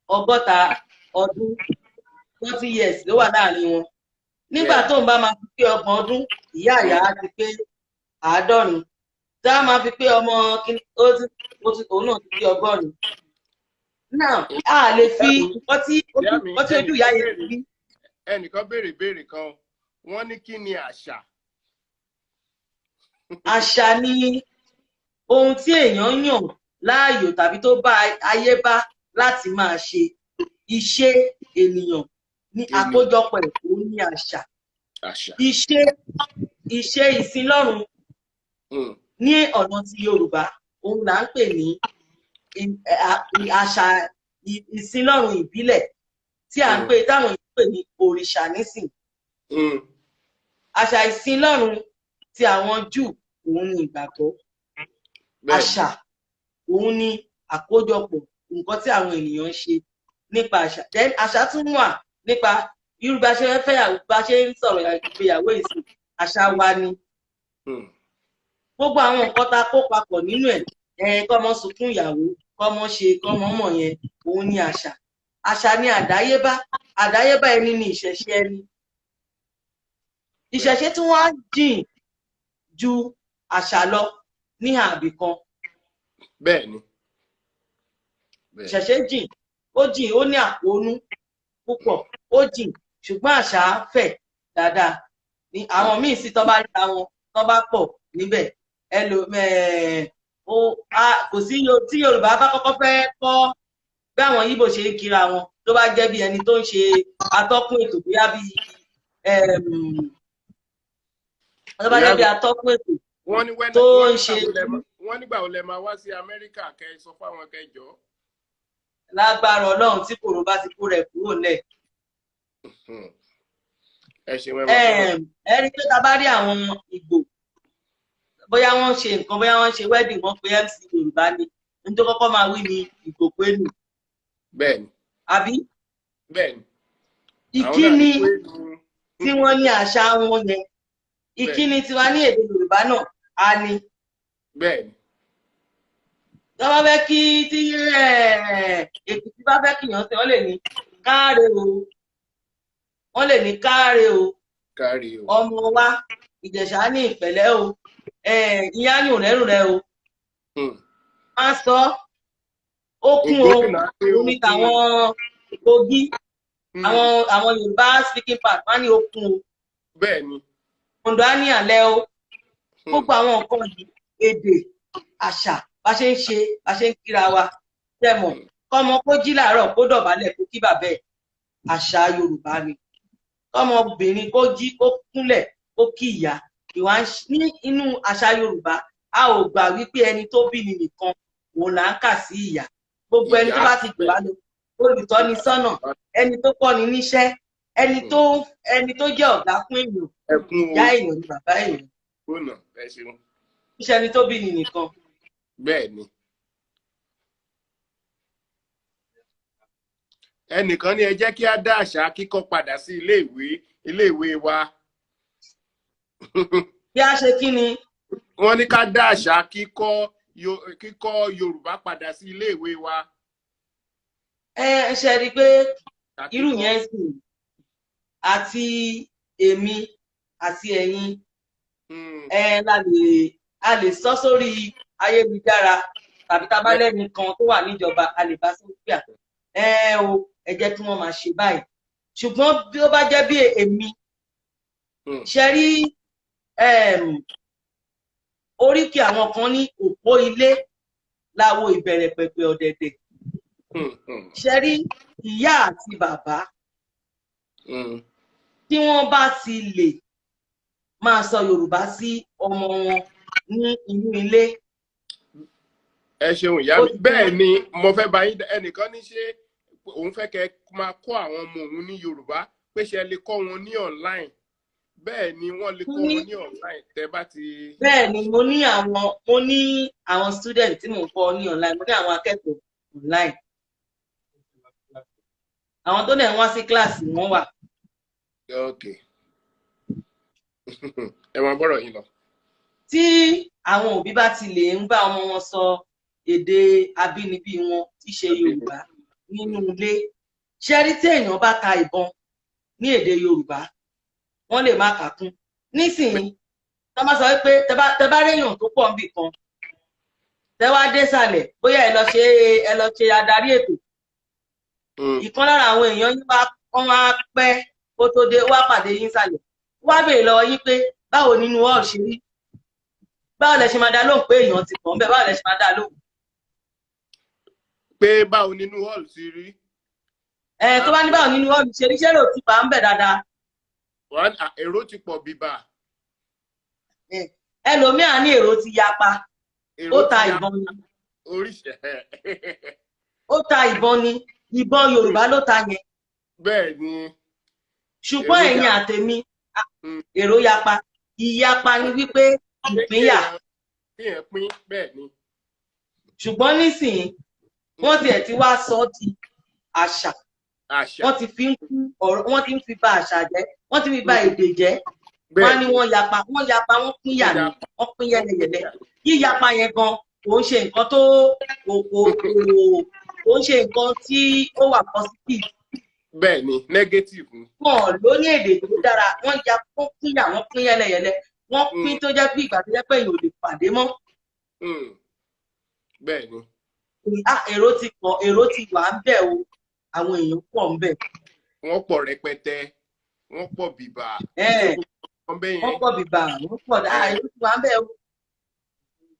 60 ọdún, 40 years ló wà láàrin wọn. Nígbà tó ń bá máa fi pé 30 ọdún, ìyá àyà á ti pé 70. Tá a máa fi pé ọmọ kíní, ó ti òun náà ti pé 80 now. A lè fi nǹkan tí Ìyá mi, nǹkan tí ojú ìyá yẹn rí. Ẹnìkan béèrè béèrè kan, wọ́n ní kí ni àṣà? Àṣà ni ohun tí èèyàn yàn láàyò tàbí tó bá ayé bá láti máa ṣe. Ìṣe ènìyàn ní àkójọpọ̀ ẹ̀kọ́ ní àṣà. Ìṣe ìsinlọ́run ní ọ̀nà ti Yorùbá, òun là ń pè ní àṣà ìsinlọ́run ìbílẹ̀ tí à ń pè táwọn èèyàn pè ní òrìṣà nísìn. Àṣà ìsinlọ́run ti àwọn Júù, òun ni ìgbàgbọ́. Àṣà òun ni àkójọpọ̀ nǹkan tí àwọn ènìyàn ń ṣe nípa àṣà. Then àṣà tún wà nípa irú bá ṣe fẹ́, bá ṣe ń sọ̀rọ̀ ìgbéyàwó ìsìn, àṣà wa ni. Gbogbo àwọn nǹkan tá a kó papọ̀ nínú ẹ̀, kọ́mọ sunkún ìyàwó, kọ́mọ ṣe, kọ́mọ mọ̀ yẹn, òun ni àṣà. Àṣà ni àdáyébá. Àdáyébá ẹni ni ìṣẹ̀ṣe ẹni. Ìṣẹ̀ṣe tí wọ́n á jìn ju àṣà lọ ní àbì kan. Bẹ́ẹ̀ni. Ìṣẹ̀ṣe jìn, ó jìn, ó ní àkóónú púpọ̀, ó jìn, ṣùgbọ́n àṣà fẹ̀ dáadáa. Ní àwọn míì sì tọ́ bá ríra wọn, tọ́ bá pọ̀ níbẹ̀, kò sí tí Yorùbá bá kọ́kọ́ fẹ́ kọ́ bí àwọn Yíbò ṣe ń kíra wọn, tó bá jẹ́ bí ẹni tó ń ṣe atọ́kùn ètò, bóyá bí tó bá jẹ́ bí atọ́kùn ètò tó ń ṣe. Wọ́n nígbà wo lẹ máa wá sí Amẹ́ríkà kẹ́ ẹ sọ fáwọn kẹjọ? Lágbára Ọlọ́run, tí kòró bá ti kó rẹ̀ kúrò lẹ̀. Ẹ ṣe wẹ́n. Ẹ rí i pé ta bá rí àwọn Ìgbò, bóyá wọ́n ṣe nǹkan, bóyá wọ́n ṣe wedding, wọ́n pe MC Yorùbá ni, ní tó kọ́kọ́ máa wí ni Ìgbò pé nù. Bẹ́ẹ̀ni. Àbí? Bẹ́ẹ̀ni. Ìkíni tí wọ́n ní àṣà wọn yẹn, ìkíni tiwa ní èdè Yorùbá náà a ní. Bẹ́ẹ̀ni. Tí wọ́n fẹ́ kí tí Èkìtì bá fẹ́ kíyàn sí, wọ́n lè ní káre o, wọ́n lè ní káre o, káre o, ọmọ wa. Ìjẹ̀ṣà ní ìpẹ̀lẹ́ o, ìyá ní òrẹ́rùn rẹ o, má sọ ó kún o, omi tàwọn Kogi, àwọn Yorùbá speaking part wọ́n ní ó kún o. Bẹ́ẹ̀ni. Oǹdó á ní àlẹ́ o. Gbogbo àwọn nǹkan yìí, èdè, àṣà, bá ṣe ń ṣe, bá ṣe ń kíra wa, tẹmọ kọ́mọ kó jí làárọ̀, kó dọ̀bálẹ̀, kó kí bàbá ẹ̀, àṣà Yorùbá ni. Kọ́mọbìnrin kó jí, kó kúnlẹ̀, kó kí ìyá, ìwà ní inú àṣà Yorùbá. A ò gbà wípé ẹni tó bí ni nìkan òun là ń kà sí ìyá. Gbogbo ẹni tó bá ti jù wá lọ, olùtọ́ni sọ́nà, ẹni tó kọ́ni níṣẹ́, ẹni tó jẹ́ ọ̀gá fún èèyàn, ìyá èèyàn ni bàbá èèyàn. Iṣẹ́ ẹni tó bí ni nìkan. Bẹ́ẹ̀ni. Ẹnìkan ní ẹ jẹ́ kí á dá àṣà kíkọ́ padà sí iléèwé wa. Bí a ṣe kí ni? Wọ́n ní ká dá àṣà kíkọ́ Yorùbá padà sí iléèwé wa. Ẹ ṣe rí i pé irú yẹn sì àti èmi àti ẹ̀yin ẹ la lè a lè sọ sórí ayélujára, tàbí tá a bá lẹ́nu kan tó wà níjọba, a lè bá sókè ẹ o, ẹ jẹ́ kí wọ́n máa ṣe báyìí. Ṣùgbọ́n bí ó bá jẹ́ bí èmi ṣe rí, oríkì àwọn kan ní òpó ilé láwo ìbẹ̀rẹ̀ pẹ̀pẹ̀ ọ̀dẹ̀dẹ̀. Ṣe rí ìyá àti bàbá tí wọ́n bá ti lè máa sọ Yorùbá sí ọmọ wọn ní inú ilé. Ẹ ṣeun ìyá mi. Bẹ́ẹ̀ ni mo fẹ́ bá yín. Ẹnìkan ní ṣé òun fẹ́ kẹ́ máa kọ́ àwọn ọmọ òun ní Yorùbá, pé ṣe lè kọ́ wọn ní online? Bẹ́ẹ̀ ni, wọ́n lè kọ́ wọn ní online tẹ́ bá ti. Bẹ́ẹ̀ ni, mo ní àwọn student tí mò ń kọ́ ní online, mo ní àwọn akẹ́kọ̀ọ́ online, àwọn tó dẹ̀ ń wá sí kíláàsì wọ́n wà. Ok, ẹ máa bọ́rọ̀ yín lọ. Tí àwọn òbí bá ti lè ń bá ọmọ wọn sọ èdè abínibí wọn tí ṣe Yorùbá nínú ilé, ṣe rí tí èèyàn bá ka ìbọn ní èdè Yorùbá, wọ́n lè má kà kún nísìnyí. Tọ́ bá sọ pé tẹ bá réèyàn tó pọ̀ níbì kan, tẹ wá dé sàlẹ̀, bóyá ẹ lọ ṣe adarí ètò, ìkan lára àwọn èèyàn yín bá wọ́n wá pẹ́ kó tó dé, wá pàdé yín sàlẹ̀, wá béèrè lọ́wọ́ yín pé báwo nínú hall ṣe rí. Báwo lẹ ṣe máa dá lóhùn pé èèyàn ti pọ̀ ń bẹ̀? Báwo lẹ ṣe máa dá lóhùn? Pé báwo nínú hall ti rí? Ẹ tó bá ní báwo nínú hall ṣe rí, ṣé èrò ti bá ń bẹ̀ dáadáa? Èrò ti pọ̀ bíbà. Ẹlòmíà ní èrò ti yapa. Ó ta ìbọn ni. Ó ta ìbọn ni. Ìbọn Yorùbá ló ta yẹn. Bẹ́ẹ̀ ni. Ṣùgbọ́n ẹ̀yin àtèmi, èrò yapa. Ìyapa ni wípé ìpínyà. Ṣùgbọ́n nísìnyí wọ́n tiẹ̀ ti wá sọ di àṣà. Wọ́n ti fi ń kú ọ̀rọ̀, wọ́n ti ń fi ba àṣà jẹ́, wọ́n ti fi ba èdè jẹ́. Wọ́n ní wọ́n yapa, wọ́n yapa, wọ́n pín yà ní, wọ́n pín yẹlẹyẹlẹ. Yíyapa yẹn gan kò ń ṣe nǹkan tó kò kò kò ń ṣe nǹkan tí ó wà positive. Bẹ́ẹ̀ ni, negative. Wọ́n ló ní èdè tó dára, wọ́n ya, wọ́n pín yà, wọ́n pín yẹlẹyẹlẹ, wọ́n pín tó jẹ́ pé ìgbà tó jẹ́ pé èèyàn ò lè pàdé mọ́. Bẹ́ẹ̀ ni. Èrò ti pọ̀, èrò ti wà ń bẹ̀ o, àwọn èèyàn pọ̀ ń bẹ̀. Wọ́n pọ̀ rẹpẹtẹ, wọ́n pọ̀ bìbà. Wọ́n pọ̀ bìbà, wọ́n pọ̀ dáa, èrò ti wà ń bẹ̀ o.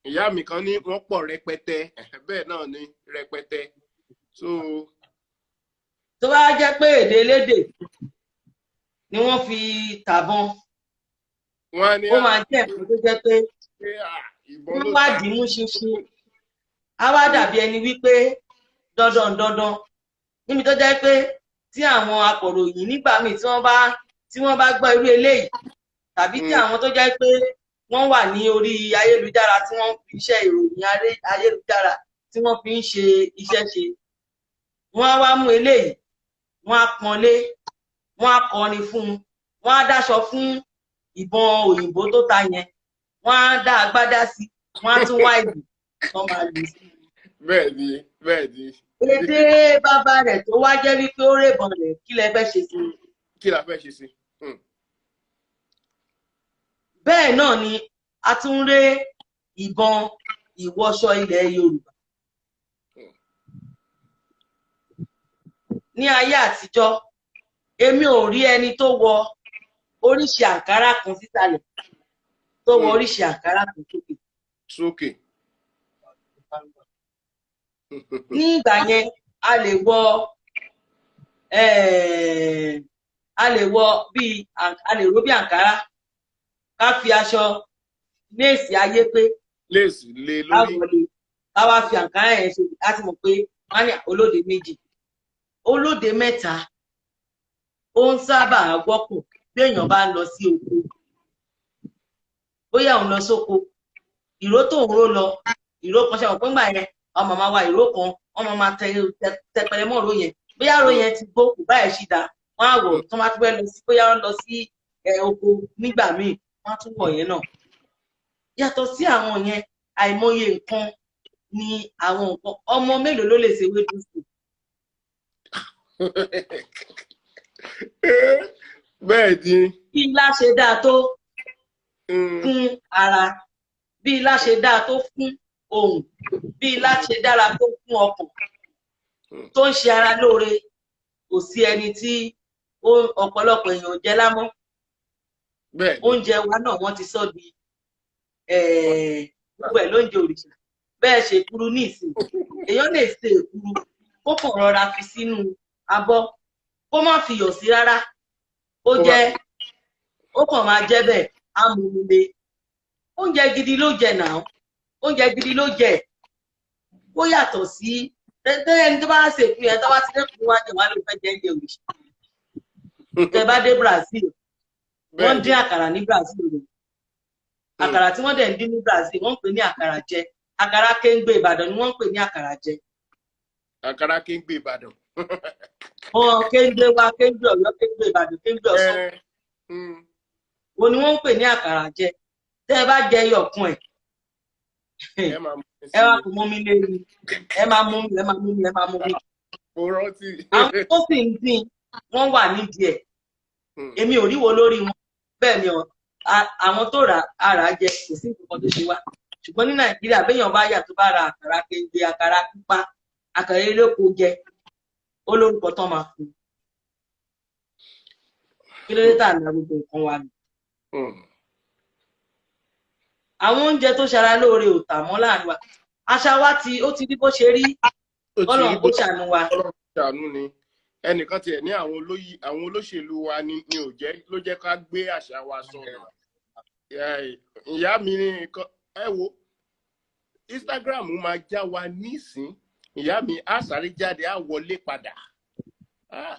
Ìyá mi kan ní wọ́n pọ̀ rẹpẹtẹ, bẹ́ẹ̀ náà ni rẹpẹtẹ. Tó bá jẹ́ pé èdè elédè ni wọ́n fi tàbọn, ó máa jẹ́ nǹkan tó jẹ́ pé wọ́n wá dìímú ṣinṣin, á wá dàbí ẹni wípé dandan dandan níbi tó jẹ́ pé tí àwọn akọ̀ròyìn nígbà míì tí wọ́n bá gbọ́ irú eléyìí, tàbí tí àwọn tó jẹ́ pé wọ́n wà ní orí ayélujára tí wọ́n fi iṣẹ́ ìròyìn ayélujára tí wọ́n fi ń ṣe iṣẹ́ ṣe, wọ́n á wá mú eléyìí, wọ́n á pọ́nlé, wọ́n á kọrin fún un, wọ́n á dáṣọ fún ìbọn òyìnbó tó ta yẹn, wọ́n á dá agbádá sí, wọ́n á tún wá ìlú tó máa lù sí. Bẹ́ẹ̀ni, bẹ́ẹ̀ni. Èdè bàbá rẹ̀ tó wá jẹ́ wípé ó rèbọn rẹ̀, kí lẹ fẹ́ ṣe sí? Kí la fẹ́ ṣe sí? Bẹ́ẹ̀ náà ni a tún ré ìbọn ìwọṣọ ilẹ̀ Yorùbá. Ní ayé àtijọ́, èmi ò rí ẹni tó wọ oríṣi àǹkárá kan sísàlẹ̀ tó wọ oríṣi àǹkárá kan sókè. Sókè. Ní ìgbà yẹn, a lè wọ bí a lè ró bí àǹkárá, ká fi aṣọ léèsì ayé pé léèsì lé lórí, ká wá fi àǹkárá yẹn ṣe, láti mọ̀ pé wọ́n ní olóde méjì, olóde mẹ́ta. Ó ń sábà wọ́pọ̀ bí èèyàn bá ń lọ sí oko, bóyá òun lọ sóko, ìró tó ń ró lọ, ìró kan ṣe àwọn pé ńgbà yẹn àwọn màmá wa ìró kan wọ́n máa tẹpẹlẹ mọ́ ìró yẹn, bóyá ìró yẹn ti gbó kò bá ẹ̀ ṣì dá, wọ́n á wọ̀ tó máa tún fẹ́ lọ sí, bóyá wọ́n lọ sí oko nígbà míì, wọ́n á tún wọ̀ yẹn náà. Yàtọ̀ sí àwọn yẹn, àìmọye nǹkan ni àwọn nǹkan. Ọmọ mélòó ló lè ṣe ewédú sí? Bẹ́ẹ̀ ni. Bí ilá ṣe dáa tó fún ara, bí ilá ṣe dáa tó fún ohùn, bí ilá ṣe dára tó fún ọkàn, tó ń ṣe ara lóore, kò sí ẹni tí ọ̀pọ̀lọpọ̀ èèyàn jẹ lámọ́. Oúnjẹ wa náà wọ́n ti sọ di gbogbo ẹ̀ lóúnjẹ òrìṣà. Bẹ́ẹ̀ ṣe èkuru ní ìsìn, èèyàn lè ṣe èkuru kó kàn rọra fi sínú abọ́, kó má fi yọ̀ sí rárá, ó jẹ́ ó kàn máa jẹ́ bẹ́ẹ̀, á mú mi le. Oúnjẹ gidi ló jẹ náà, oúnjẹ gidi ló jẹ. Ó yàtọ̀ sí tẹ́lẹ̀ ní tó bá ṣe èkuru yẹn, tó bá ti dẹ́kun wá jẹ wá ló fẹ́ jẹ oúnjẹ òrìṣà. Tẹ́ bá dé Brazil, wọ́n dín àkàrà ní Brazil rẹ̀. Àkàrà tí wọ́n dẹ̀ ń dín ní Brazil, wọ́n ń pè ní àkàrà jẹ. Àkàrà kéńgbé Ìbàdàn ni wọ́n ń pè ní àkàrà jẹ. Àkàrà kéńgbé Ìbàdàn. Wọ́n kéńgbé wa, kéńgbé Ọ̀yọ́, kéńgbé Ìbàdàn, kéńgbé Ọ̀ṣun. Wo ni wọ́n ń pè ní àkàrà jẹ. Tẹ́ ẹ bá jẹ ẹyọ̀kan ẹ̀, ẹ wá kò mú mi léwu, ẹ máa mú mi, ẹ máa mú mi, ẹ máa mú mi. Àwọn tó sì ń dín, wọ́n wà nídìí ẹ̀. Èmi ò ríwo lórí wọn. Bẹ́ẹ̀ ni àwọn tó rà ara jẹ, kò sí nǹkan tó ṣe wá. Ṣùgbọ́n ní Nàìjíríà, béèyàn bá yà tó bá ra àkàrà kéńgbé, àkàrà pípa, àkàrà eléko jẹ, ó lórúkọ tán máa fún un. Kí ló dé tà ní gbogbo nǹkan wa nù? Àwọn oúnjẹ tó ṣara lóore ò tà mọ́ láàrin wa. Àṣà wa ti ó ti rí bó ṣe rí. Ó ti Kọ́lọ́run rí kó bó ṣàánú wa. Ṣàánú ni. Ẹnìkan tiẹ̀ ní àwọn olóyè, àwọn olóṣèlú wa ni ò jẹ́ ló jẹ́ ká gbé àṣà wa sọnù. Ìyá mi ní nǹkan, ẹ wo Instagram máa já wa nísìn. Ìyá mi á sáré jáde, á wọlé padà. Ah,